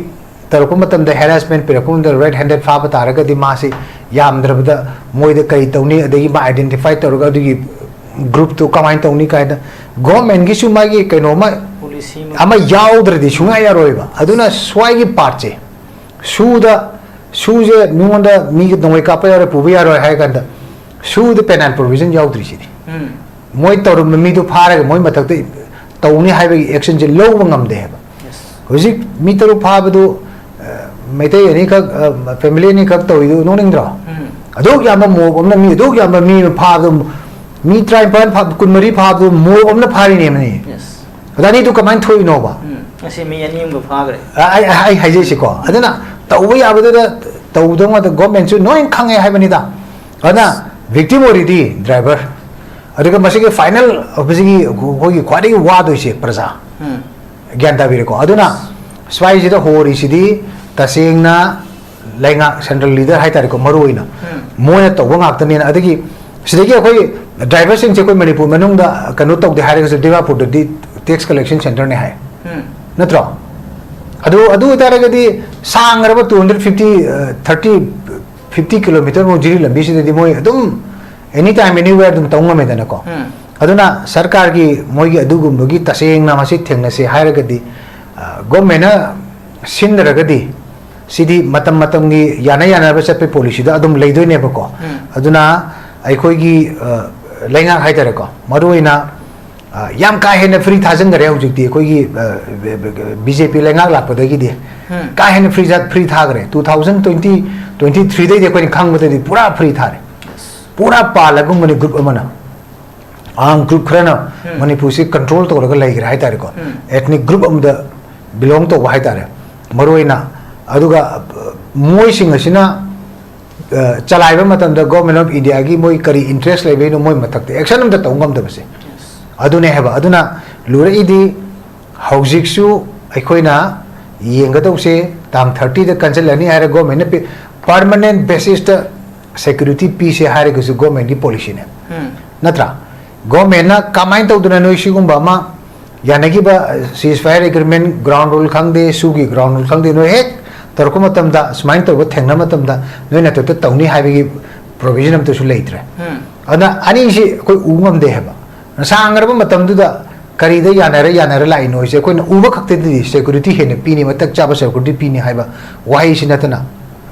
ꯇꯧꯔꯛꯄ ꯃꯇꯝꯗ, ꯍꯦꯔꯥꯁꯃꯦꯟ ꯄꯤꯔꯛꯄ ꯃꯇꯝꯗ, ꯔꯦꯗ ꯍꯦꯟꯗꯦꯗ ꯐꯥꯕ ꯇꯥꯔꯒꯗꯤ ꯃꯥꯁꯤ ꯌꯥꯝꯗ꯭ꯔꯕꯗ ꯃꯣꯏꯗ ꯀꯔꯤ ꯇꯧꯅꯤ, ꯑꯗꯒꯤ ꯃꯥ ꯑꯥꯏꯗꯦꯟꯇꯤꯐꯥꯏ ꯇꯧꯔꯒ ꯑꯗꯨꯒꯤ ꯒ꯭ꯔꯨꯞꯇꯨ ꯀꯃꯥꯏꯅ ꯇꯧꯅꯤ ꯀꯥꯏꯅ ꯒꯣꯔꯃꯦꯟꯒꯤꯁꯨ ꯃꯥꯒꯤ ꯀꯩꯅꯣꯝꯃ ꯄꯣꯂꯤꯁꯤ ꯑꯃ ꯑꯃ ꯌꯥꯎꯗ꯭ꯔꯗꯤ ꯁꯨꯡꯌꯥ ꯌꯥꯔꯣꯏꯕ꯫ ꯑꯗꯨꯅ ꯁ꯭ꯋꯥꯏꯒꯤ ꯄꯥꯔꯠꯁꯦ, ꯁꯨꯗ, ꯁꯨꯁꯦ ꯃꯤꯉꯣꯟꯗ ꯃꯤꯒꯤ ꯅꯣꯡꯃꯩ ꯀꯥꯞꯄ ꯌꯥꯔꯣꯏ, ꯄꯨꯕ ꯌꯥꯔꯣꯏ ꯍꯥꯏ ꯀꯥꯟꯗ, ꯁꯨꯗ ꯄꯦꯅꯥꯜ ꯄ꯭ꯔꯣꯚꯤꯖꯟ ꯌꯥꯎꯗ꯭ꯔꯤꯁꯤꯗꯤ꯫ ꯎꯝ꯫ ꯃꯣꯏ ꯇꯧꯔꯝꯕ ꯃꯤꯗꯨ ꯐꯥꯔꯒ ꯃꯣꯏ ꯃꯊꯛꯇ ꯇꯧꯅꯤ ꯍꯥꯏꯕꯒꯤ ꯑꯦꯛꯁꯟꯁꯦ ꯂꯧꯕ ꯉꯝꯗꯦ ꯍꯥꯏꯕ꯫ Yes. ꯍꯧꯖꯤꯛ ꯃꯤ ꯇꯔꯨꯛ ꯐꯥꯕꯗꯨ, ꯑ, ꯃꯩꯇꯩ ꯑꯅꯤꯈꯛ, ꯑ, ꯐꯦꯃꯤꯂꯤ ꯑꯅꯤꯈꯛ ꯇꯧꯔꯤꯗꯨ ꯅꯣꯛꯅꯤꯡꯗ꯭ꯔꯣ? ꯎꯝ꯫ ꯑꯗꯨꯛ ꯌꯥꯝꯕ ꯃꯣꯞ ꯑꯃꯅ ꯃꯤ ꯑꯗꯨꯛ ꯌꯥꯝꯕ ꯃꯤ ꯑꯃ ꯐꯥꯕꯗꯨ, ꯃꯤ ꯇꯔꯥꯅꯤꯄꯥꯟ ꯐꯥ-, ꯀꯨꯟꯃꯔꯤ ꯐꯥꯕꯗꯨ ꯃꯣꯞ ꯑꯃꯅ ꯐꯥꯔꯤꯅꯦ ꯑꯃꯅꯤ꯫ Yes. ꯑꯗ ꯑꯅꯤꯗꯨ ꯀꯃꯥꯏꯅ ꯊꯣꯛꯏꯅꯣꯕ? ꯎꯝ, ꯉꯁꯤ ꯃꯤ ꯑꯅꯤ ꯑꯃꯒ ꯐꯥꯈ꯭ꯔꯦ꯫ ꯑ, ꯑꯩ, ꯑꯩ ꯍꯥꯏꯖꯩꯁꯤꯀꯣ꯫ ꯑꯗꯨꯅ ꯇꯧꯕ ꯌꯥꯕꯗꯨꯗ ꯇꯧꯗꯧ ꯉꯥꯛꯇ, ꯒꯣꯔꯃꯦꯟꯁꯨ ꯂꯣꯏ ꯈꯪꯉꯦ ꯍꯥꯏꯕꯅꯤꯗ꯫ ꯑꯗꯨꯅ ꯚꯤꯛꯇꯤꯝ ꯑꯣꯏꯔꯤꯗꯤ ꯗ꯭ꯔꯥꯏꯚꯔ, ꯑꯗꯨꯒ ꯃꯁꯤꯒꯤ ꯐꯥꯏꯅꯦꯜ ꯑꯩꯈꯣꯏꯒꯤ, ꯑꯩꯈꯣꯏꯒꯤ ꯈ꯭ꯋꯥꯏꯗꯒꯤ ꯋꯥꯗꯣꯏꯁꯦ ꯄ꯭ꯔꯖꯥ꯫ ꯎꯝ꯫ ꯒ꯭ꯌꯥꯟ ꯇꯥꯕꯤꯔꯦꯀꯣ? ꯑꯗꯨꯅ ꯁ꯭ꯋꯥꯏꯁꯤꯗ ꯍꯣꯔꯤꯁꯤꯗꯤ ꯇꯁꯦꯡꯅ ꯂꯩꯉꯥꯛ, ꯁꯦꯟꯇ꯭ꯔꯦꯜ ꯂꯤꯗꯔ ꯍꯥꯏꯇꯥꯔꯦꯀꯣ, ꯃꯔꯨ ꯑꯣꯏꯅ ꯎꯝ꯫ ꯃꯣꯏꯅ ꯇꯧꯕ ꯉꯥꯛꯇꯅꯦꯅ꯫ ꯑꯗꯒꯤ ꯁꯤꯗꯒꯤ ꯑꯩꯈꯣꯏ ꯗ꯭ꯔꯥꯏꯚꯔꯁꯤꯡꯁꯦ ꯑꯩꯈꯣꯏ ꯃꯅꯤꯄꯨꯔ ꯃꯅꯨꯡꯗ ꯀꯩꯅꯣ ꯇꯧꯗꯦ ꯍꯥꯏꯔꯒꯁꯨ ꯗꯤꯃꯥꯄꯨꯔꯗꯗꯤ ꯇꯦꯛꯁ ꯀꯂꯦꯛꯁꯟ ꯁꯦꯟꯇꯔꯅꯦ ꯍꯥꯏ꯫ ꯎꯝ꯫ ꯅꯠꯇ꯭ꯔꯣ? ꯑꯗꯨ, ꯑꯗꯨ ꯑꯣꯏꯇꯥꯔꯒꯗꯤ ꯁꯥꯡꯈ꯭ꯔꯕ two hundred fifty, ꯑ, thirty, fifty kilometre ꯃꯨꯛ ꯖꯤꯔꯤ ꯂꯝꯕꯤꯁꯤꯗꯗꯤ ꯃꯣꯏ ꯑꯗꯨꯝ any time, anywhere ꯑꯗꯨꯝ ꯇꯧ ꯉꯝꯃꯦꯗꯅꯀꯣ꯫ ꯎꯝ꯫ ꯑꯗꯨꯅ ꯁꯔꯀꯥꯔꯒꯤ ꯃꯣꯏꯒꯤ ꯑꯗꯨꯒꯨꯝꯕꯒꯤ ꯇꯁꯦꯡꯅ ꯃꯁꯤ ꯊꯦꯡꯅꯁꯤ ꯍꯥꯏꯔꯒꯗꯤ, ꯒꯣꯔꯃꯦꯟꯅ ꯁꯤꯟꯗ꯭ꯔꯒꯗꯤ ꯁꯤꯗꯤ ꯃꯇꯝ ꯃꯇꯝꯒꯤ ꯌꯥꯅ ꯌꯥꯅꯕ ꯆꯠꯄꯒꯤ ꯄꯣꯂꯤꯁꯤꯗ ꯑꯗꯨꯝ ꯂꯩꯗꯣꯏꯅꯦꯕꯀꯣ꯫ ꯑꯗꯨꯅ ꯑꯩꯈꯣꯏꯒꯤ ꯂꯩꯉꯥꯛ ꯍꯥꯏꯇꯥꯔꯦꯀꯣ, ꯃꯔꯨꯑꯣꯏꯅ ꯌꯥꯝ ꯀꯥ ꯍꯦꯟꯅ ꯐ꯭ꯔꯤ ꯊꯥꯖꯤꯟꯈꯔꯦ ꯍꯧꯖꯤꯛꯇꯤ ꯑꯩꯈꯣꯏꯒꯤ ꯕꯤ ꯖꯦ ꯄꯤ ꯂꯩꯉꯥꯛ ꯂꯥꯛꯄꯗꯒꯤꯗꯤ꯫ ꯀꯥ ꯍꯦꯟꯅ ꯐ꯭ꯔꯤ ꯐ꯭ꯔꯤ ꯊꯥꯈ꯭ꯔꯦ꯫ ꯇꯨ ꯊꯥꯎꯖꯟ ꯇ꯭ꯋꯦꯟꯇꯤ ꯇ꯭ꯋꯦꯟꯇꯤ ꯊ꯭ꯔꯤꯗꯩꯗꯤ ꯑꯩꯈꯣꯏꯅ ꯈꯪꯕꯗꯗꯤ ꯄꯨꯔꯥ ꯐ꯭ꯔꯤ ꯊꯥꯔꯦ꯫ ꯄꯨꯔꯥ ꯄꯥꯜꯂꯒꯨꯝꯕꯅꯤ ꯒ꯭ꯔꯨꯞ ꯑꯃꯅ꯫ ꯑꯥꯔꯝ ꯒ꯭ꯔꯨꯞ ꯈꯔꯅ ꯃꯅꯤꯄꯨꯔꯁꯤ ꯀꯟꯇ꯭ꯔꯣꯜ ꯇꯧꯔꯒ ꯂꯩꯈ꯭ꯔꯦ ꯍꯥꯏꯇꯥꯔꯦꯀꯣ꯫ ꯑꯦꯊꯅꯤꯛ ꯒ꯭ꯔꯨꯞ ꯑꯃꯗ ꯕꯤꯂꯣꯡ ꯇꯧꯕ ꯍꯥꯏꯇꯥꯔꯦ ꯃꯔꯨꯑꯣꯏꯅ꯫ ꯑꯗꯨꯒ ꯃꯣꯏꯁꯤꯡ ꯑꯁꯤꯅ ꯆꯂꯥꯏꯕ ꯃꯇꯝꯗ ꯒꯣꯔꯃꯦꯟ ꯑꯣꯐ ꯏꯟꯗꯤꯌꯥꯒꯤ ꯃꯣꯏ ꯀꯔꯤ ꯏꯟꯇꯔꯦꯁ ꯂꯩꯕꯩꯅꯣ ꯃꯣꯏ ꯃꯊꯛꯇ ꯑꯦꯛꯁꯟ ꯑꯝꯇ ꯇꯧ ꯉꯝꯗꯕꯁꯦ꯫ ꯑꯗꯨꯅꯦ ꯍꯥꯏꯕ꯫ ꯑꯗꯨꯅ ꯂꯨꯔꯛꯏꯗꯤ ꯍꯧꯖꯤꯛꯁꯨ ꯑꯩꯈꯣꯏꯅ ꯌꯦꯡꯒꯗꯧꯁꯦ, ꯇꯥꯡ ꯊꯥꯔꯇꯤꯗ ꯀꯟꯁꯤꯜꯂꯅꯤ ꯍꯥꯏꯔ ꯒꯣꯔꯃꯦꯟꯅ ꯄꯔꯃꯅꯦꯟ ꯕꯦꯁꯤꯁꯇ ꯁꯦꯀ꯭ꯌꯨꯔꯤꯇꯤ ꯄꯤꯁꯦ ꯍꯥꯏꯔꯒꯁꯨ ꯒꯣꯔꯃꯦꯟꯒꯤ ꯄꯣꯂꯤꯁꯤꯅꯦ꯫ ꯅꯠꯇ꯭ꯔꯥ? ꯒꯣꯔꯃꯦꯟꯅ ꯀꯃꯥꯏꯅ ꯇꯧꯗꯅ ꯅꯣꯏ ꯁꯤꯒꯨꯝꯕ ꯑꯃ ꯌꯥꯅꯈꯤꯕ ceasefire agreement ground rule ꯈꯪꯗꯦ, ꯁꯨꯒꯤ ground rule ꯈꯪꯗꯦ, ꯅꯣꯏ ꯍꯦꯛ ꯇꯧꯔꯛꯄ ꯃꯇꯝꯗ, ꯁꯨꯃꯥꯏꯅ ꯇꯧꯕ ꯊꯦꯡꯅꯕ ꯃꯇꯝꯗ ꯅꯣꯏ ꯅꯠꯇ꯭ꯔꯒ ꯇꯧꯅꯤ ꯍꯥꯏꯕꯒꯤ ꯄ꯭ꯔꯣꯚꯤꯖꯟ ꯑꯝꯇꯁꯨ ꯂꯩꯇ꯭ꯔꯦ꯫ ꯑꯗꯨꯅ ꯑꯅꯤꯁꯤ ꯑꯩꯈꯣꯏ ꯎ ꯉꯝꯗꯦ ꯍꯥꯏꯕ꯫ ꯁꯥꯡꯈ꯭ꯔꯕ ꯃꯇꯝꯗꯨꯗ ꯀꯔꯤꯗ ꯌꯥꯅꯔ ꯌꯥꯅꯔ ꯂꯥꯛꯏꯅꯣ ꯍꯥꯏꯁꯦ ꯑꯩꯈꯣꯏꯅ ꯎꯕ ꯈꯛꯇꯗꯗꯤ ꯁꯦꯀ꯭ꯌꯨꯔꯤꯇꯤ ꯍꯦꯟꯅ ꯄꯤꯅꯤ, ꯃꯇꯛ ꯆꯥꯕ ꯁꯦꯀ꯭ꯌꯨꯔꯤꯇꯤ ꯄꯤꯅꯤ ꯍꯥꯏꯕ ꯋꯥꯍꯩꯁꯤ ꯅꯠꯇꯅ,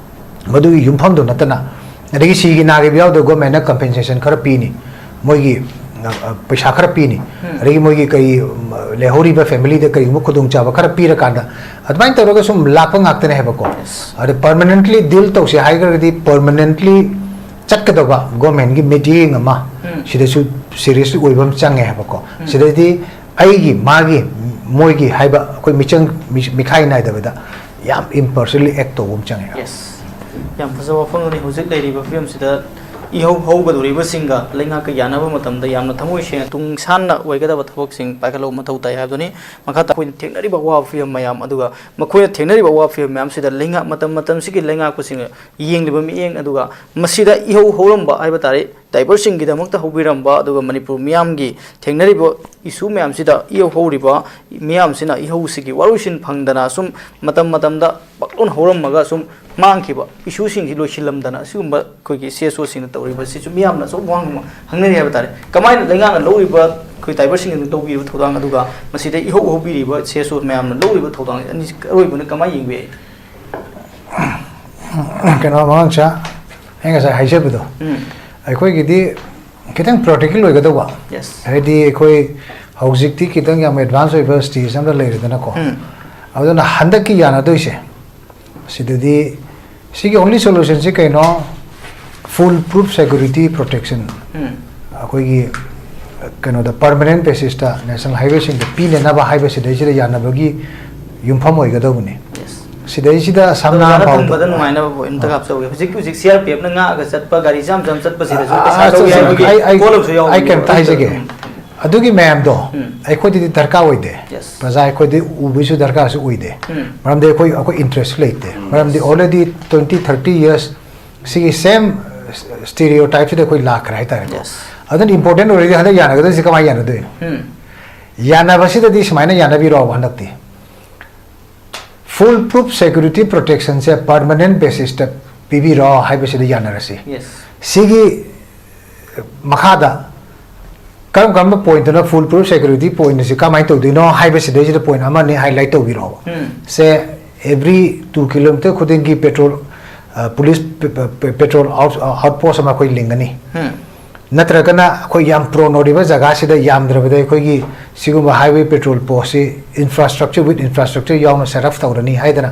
ꯃꯗꯨꯒꯤ ꯌꯨꯝꯐꯝꯗꯨ ꯅꯠꯇꯅ, ꯑꯗꯒꯤ ꯁꯤꯒꯤ ꯅꯥꯈꯤꯕ ꯌꯥꯎꯗꯕ ꯒꯣꯔꯃꯦꯟꯅ ꯀꯝꯄꯦꯟꯁꯦꯁꯟ ꯈꯔ ꯄꯤꯅꯤ, ꯃꯣꯏꯒꯤ ꯑ, ꯑ, ꯄꯩꯁꯥ ꯈꯔ ꯄꯤꯅꯤ, ꯑꯗꯒꯤ ꯃꯣꯏꯒꯤ ꯀꯔꯤ, ꯎꯝ, ꯂꯩꯍꯧꯔꯤꯕ ꯐꯦꯃꯤꯂꯤꯗ ꯀꯔꯤꯒꯨꯝꯕ ꯈꯨꯗꯣꯡꯆꯥꯕ ꯈꯔ ꯄꯤꯔꯀꯥꯟꯗ ꯑꯗꯨꯃꯥꯏꯅ ꯇꯧꯔꯒ ꯁꯨꯝ ꯂꯥꯛꯄ ꯉꯥꯛꯇꯅꯦ ꯍꯥꯏꯕꯀꯣ꯫ ꯑꯗ ꯄꯔꯃꯅꯦꯟꯠꯂꯤ ꯗꯤꯜ ꯇꯧꯁꯦ ꯍꯥꯏꯈ꯭ꯔꯒꯗꯤ ꯄꯔꯃꯅꯦꯟꯠꯂꯤ ꯆꯠꯀꯗꯕ ꯒꯣꯔꯃꯦꯟꯒꯤ ꯃꯤꯠꯌꯦꯡ ꯑꯃ ꯁꯤꯗꯁꯨ ꯁꯤꯔꯤꯌꯁꯂꯤ ꯑꯣꯏꯕ ꯑꯃ ꯆꯪꯉꯦ ꯍꯥꯏꯕꯀꯣ꯫ ꯁꯤꯗꯗꯤ ꯑꯩꯒꯤ, ꯃꯥꯒꯤ, ꯃꯣꯏꯒꯤ ꯍꯥꯏꯕ ꯑꯩꯈꯣꯏ ꯃꯤꯆꯪ, ꯃꯤ-, ꯃꯤꯈꯥꯏ ꯅꯥꯏꯗꯕꯗ ꯌꯥꯝ ꯏꯝꯄꯥꯔꯁꯤꯌꯦꯜꯂꯤ ꯑꯦꯛ ꯇꯧꯕ ꯑꯃ ꯆꯪꯉꯦ꯫ ꯌꯦꯁ, ꯌꯥꯝ ꯐꯖꯕ ꯋꯥꯐꯝꯗꯨꯅꯤ꯫ ꯍꯧꯖꯤꯛ ꯂꯩꯔꯤꯕ ꯐꯤꯕꯝꯁꯤꯗ ꯏꯍꯧ ꯍꯧꯒꯗꯧꯔꯤꯕꯁꯤꯡꯒ ꯂꯩꯉꯥꯛꯀ ꯌꯥꯅꯕ ꯃꯇꯝꯗ ꯌꯥꯝꯅ ꯊꯃꯣꯏ ꯁꯦꯡꯅ ꯇꯨꯡ ꯁꯥꯟꯅ ꯑꯣꯏꯒꯗꯕ ꯊꯕꯛꯁꯤꯡ ꯄꯥꯏꯈꯠꯂꯧꯕ ꯃꯊꯧ ꯇꯥꯏ ꯍꯥꯏꯕꯗꯨꯅꯤ꯫ ꯃꯈꯥ ꯇꯥ ꯑꯩꯈꯣꯏꯅ ꯊꯦꯡꯅꯔꯤꯕ ꯑꯋꯥꯕ ꯐꯤꯕꯝ ꯃꯌꯥꯝ, ꯑꯗꯨꯒ ꯃꯈꯣꯏꯅ ꯊꯦꯡꯅꯔꯤꯕ ꯑꯋꯥꯕ ꯐꯤꯕꯝ ꯃꯌꯥꯝꯁꯤꯗ ꯂꯩꯉꯥꯛ ꯃꯇꯝ ꯃꯇꯝꯁꯤꯒꯤ ꯂꯩꯉꯥꯛꯄꯁꯤꯡꯅ ꯌꯦꯡꯂꯤꯕ ꯃꯤꯠꯌꯦꯡ, ꯑꯗꯨꯒ ꯃꯁꯤꯗ ꯏꯍꯧ ꯍꯧꯔꯝꯕ ꯍꯥꯏꯕ ꯇꯥꯔꯦ, ꯗ꯭ꯔꯥꯏꯚꯔꯁꯤꯡꯒꯤꯗꯃꯛꯇ ꯍꯧꯕꯤꯔꯝꯕ, ꯑꯗꯨꯒ ꯃꯅꯤꯄꯨꯔ ꯃꯤꯌꯥꯝꯒꯤ ꯊꯦꯡꯅꯔꯤꯕ ꯏꯁꯨ ꯃꯌꯥꯝꯁꯤꯗ ꯏꯍꯧ ꯍꯧꯔꯤꯕ ꯃꯤꯌꯥꯝꯁꯤꯅ ꯏꯍꯧꯁꯤꯒꯤ ꯋꯥꯔꯣꯏꯁꯤꯟ ꯐꯪꯗꯅ ꯁꯨꯝ ꯃꯇꯝ ꯃꯇꯝꯗ ꯄꯥꯛꯂꯣꯟ ꯍꯧꯔꯝꯃꯒ ꯁꯨꯝ ꯃꯥꯡꯈꯤꯕ ꯏꯁꯨꯁꯤꯡꯁꯤ ꯂꯣꯏꯁꯤꯜꯂꯝꯗꯅ ꯑꯁꯤꯒꯨꯝꯕ ꯑꯩꯈꯣꯏꯒꯤ ꯁꯤ ꯑꯦꯁ ꯑꯣꯁꯤꯡꯅ ꯇꯧꯔꯤꯕꯁꯤꯁꯨ ꯃꯤꯌꯥꯝꯅ ꯑꯆꯧꯕ ꯋꯥꯍꯪ ꯑꯃ ꯍꯪꯅꯔꯤ ꯍꯥꯏꯕ ꯇꯥꯔꯦ꯫ ꯀꯃꯥꯏꯅ ꯂꯩꯉꯥꯛꯅ ꯂꯧꯔꯤꯕ ꯑꯩꯈꯣꯏ ꯗ꯭ꯔꯥꯏꯚꯔꯁꯤꯡꯅ ꯇꯧꯕꯤꯔꯤꯕ ꯊꯧꯗꯥꯡ, ꯑꯗꯨꯒ ꯃꯁꯤꯗ ꯏꯍꯧ ꯍꯧꯕꯤꯔꯤꯕ ꯁꯤ ꯑꯦꯁ ꯑꯣ ꯃꯌꯥꯝꯅ ꯂꯧꯔꯤꯕ ꯊꯧꯗꯥꯡ ꯑꯅꯤꯁꯤ ꯑꯔꯣꯏꯕꯅ ꯀꯃꯥꯏꯅ ꯌꯦꯡꯕ ꯌꯥꯏ? ꯀꯩꯅꯣ, ꯃꯉꯥꯡꯆꯥ, ꯑꯩ ꯉꯁꯥꯏ ꯍꯥꯏꯖꯕꯗꯣ, ꯎꯝ ꯑꯩꯈꯣꯏꯒꯤꯗꯤ ꯈꯤꯇꯪ ꯄ꯭ꯔꯦꯛꯇꯤꯀꯦꯜ ꯑꯣꯏꯒꯗꯧꯕ꯫ ꯌꯦꯁ ꯍꯥꯏꯗꯤ ꯑꯩꯈꯣꯏ ꯍꯧꯖꯤꯛꯇꯤ ꯈꯤꯇꯪ ꯌꯥꯝ ꯑꯦꯗꯚꯥꯟꯁ ꯑꯣꯏꯕ ꯁ꯭ꯇꯦꯖ ꯑꯃꯗ ꯂꯩꯔꯦꯗꯅꯀꯣ꯫ ꯎꯝ ꯑꯗꯨꯅ ꯍꯟꯗꯛꯀꯤ ꯌꯥꯅꯗꯣꯏꯁꯦ ꯁꯤꯗꯗꯤ, ꯁꯤꯒꯤ ꯑꯣꯟꯂꯤ ꯁꯣꯂꯨꯁꯟꯁꯤ ꯀꯩꯅꯣ? ꯐꯨꯜ ꯄ꯭ꯔꯨꯐ ꯁꯦꯀ꯭ꯌꯨꯔꯤꯇꯤ ꯄ꯭ꯔꯣꯇꯦꯛꯁꯟ, ꯎꯝ ꯑꯩꯈꯣꯏꯒꯤ ꯀꯩꯅꯣꯗ ꯄꯔꯃꯅꯦꯟ ꯕꯦꯁꯤꯁꯇ ꯅꯦꯁꯅꯦꯜ ꯍꯥꯏꯋꯦꯁꯤꯡꯗ ꯄꯤꯅꯅꯕ ꯍꯥꯏꯕꯁꯤꯗꯩꯁꯤꯗ ꯌꯥꯅꯕꯒꯤ ꯌꯨꯝꯐꯝ ꯑꯣꯏꯒꯗꯧꯕꯅꯤ꯫ ꯌꯦꯁ ꯁꯤꯗꯩꯁꯤꯗ ꯁꯝꯅ ꯑꯣꯖꯥꯅ ꯍꯥꯏꯔꯕꯗ ꯊꯝꯕꯗ ꯅꯨꯡꯉꯥꯏꯅꯕ ꯑꯝꯇ ꯍꯥꯞꯆꯧꯒꯦ꯫ ꯍꯧꯖꯤꯛ ꯍꯧꯖꯤꯛ ꯁꯤ ꯑꯥꯔ ꯄꯤ ꯑꯦꯐꯅ ꯉꯥꯛꯑꯒ ꯆꯠꯄ ꯒꯥꯔꯤ ꯆꯥꯝ ꯆꯥꯝ ꯆꯠꯄꯁꯤꯗꯁꯨ ꯄꯩꯁꯥ ꯑꯁ, ꯂꯧ ꯌꯥꯏ ꯑꯁ, ꯍꯥꯏꯕꯒꯤ ꯑꯩ, ꯑꯩ, ꯄꯣꯠ ꯑꯃꯁꯨ ꯌꯥꯎꯕꯅꯦꯕ꯫ ꯑꯩ ꯀꯩꯝꯇ ꯍꯥꯏꯖꯒꯦ꯫ ꯎꯝ꯫ ꯑꯗꯨꯒꯤ ꯃꯌꯥꯝꯗꯣ ꯎꯝ꯫ ꯑꯩꯈꯣꯏꯗꯗꯤ ꯗꯔꯀꯥꯔ ꯑꯣꯏꯗꯦ꯫ ꯌꯦꯁ꯫ ꯄ꯭ꯔꯖꯥ ꯑꯩꯈꯣꯏꯗꯤ ꯎꯕꯒꯤꯁꯨ ꯗꯔꯀꯥꯔꯁꯨ ꯑꯣꯏꯗꯦ꯫ ꯎꯝ꯫ ꯃꯔꯝꯗꯤ ꯑꯩꯈꯣꯏ, ꯑꯩꯈꯣꯏ ꯏꯟꯇꯔꯦꯁꯁꯨ ꯂꯩꯇꯦ꯫ ꯃꯔꯝꯗꯤ already twenty thirty years ꯁꯤꯒꯤ ꯁꯦꯝ ꯁ꯭ꯇꯤꯔꯤꯑꯣ ꯇꯥꯏꯞꯁꯤꯗ ꯑꯩꯈꯣꯏ ꯂꯥꯛꯈ꯭ꯔꯦ ꯍꯥꯏꯇꯥꯔꯦꯀꯣ꯫ ꯌꯦꯁ꯫ ꯑꯗꯨꯅ ꯏꯝꯄꯣꯔꯇꯦꯟ ꯑꯣꯏꯔꯗꯤ ꯍꯟꯗꯛ ꯌꯥꯅꯒꯗꯣꯏꯁꯦ ꯀꯃꯥꯏꯅ ꯌꯥꯅꯗꯣꯏꯅꯣ? ꯎꯝ꯫ ꯌꯥꯅꯕꯁꯤꯗꯗꯤ ꯁꯨꯃꯥꯏꯅ ꯌꯥꯅꯕꯤꯔꯣꯕ ꯍꯟꯗꯛꯇꯤ꯫ ꯐꯨꯜ ꯄ꯭ꯔꯨꯐ ꯁꯦꯀ꯭ꯌꯨꯔꯤꯇꯤ ꯄ꯭ꯔꯣꯇꯦꯛꯁꯟꯁꯦ ꯄꯔꯃꯅꯦꯟ ꯕꯦꯁꯤꯁꯇ ꯄꯤꯕꯤꯔꯣ ꯍꯥꯏꯕꯁꯤꯗ ꯌꯥꯅꯔꯁꯤ꯫ ꯌꯦꯁ꯫ ꯁꯤꯒꯤ ꯃꯈꯥꯗ ꯀꯔꯝ ꯀꯔꯝꯕ ꯄꯣꯏꯟꯠꯇꯅ ꯐꯨꯜ ꯄ꯭ꯔꯨꯐ ꯁꯦꯀ꯭ꯌꯨꯔꯤꯇꯤ ꯄꯣꯏꯟꯠ ꯑꯁꯤ ꯀꯃꯥꯏꯅ ꯇꯧꯗꯣꯏꯅꯣ ꯍꯥꯏꯕꯁꯤꯗꯩꯁꯤꯗ ꯄꯣꯏꯟꯠ ꯑꯃꯅꯤ ꯍꯥꯏꯂꯥꯏꯠ ꯇꯧꯕꯤꯔꯣꯕ꯫ ꯎꯝ꯫ ꯁꯦ ꯑꯦꯕ꯭ꯔꯤ ꯇꯨ ꯀꯤꯂꯣꯃꯤꯇꯔ ꯈꯨꯗꯤꯡꯒꯤ ꯄꯦꯇ꯭ꯔꯣꯜ, ꯑ, ꯄꯨꯂꯤꯁ ꯄꯦ-, ꯄꯦ-, ꯄꯦꯇ꯭ꯔꯣꯜ ꯑꯥꯎꯠ-, ꯑ, ꯑꯥꯎꯠꯄꯣꯁ ꯑꯃ ꯑꯩꯈꯣꯏ ꯂꯤꯡꯒꯅꯤ꯫ ꯎꯝ꯫ ꯅꯠꯇ꯭ꯔꯒꯅ ꯑꯩꯈꯣꯏ ꯌꯥꯝ ꯄ꯭ꯔꯣꯟ ꯑꯣꯏꯔꯤꯕ ꯖꯒꯥꯁꯤꯗ ꯌꯥꯝꯗ꯭ꯔꯕꯗ ꯑꯩꯈꯣꯏꯒꯤ ꯁꯤꯒꯨꯝꯕ highway patrol post ꯁꯤ infrastructure with infrastructure ꯌꯥꯎꯅ set up ꯇꯧꯔꯅꯤ ꯍꯥꯏꯗꯅ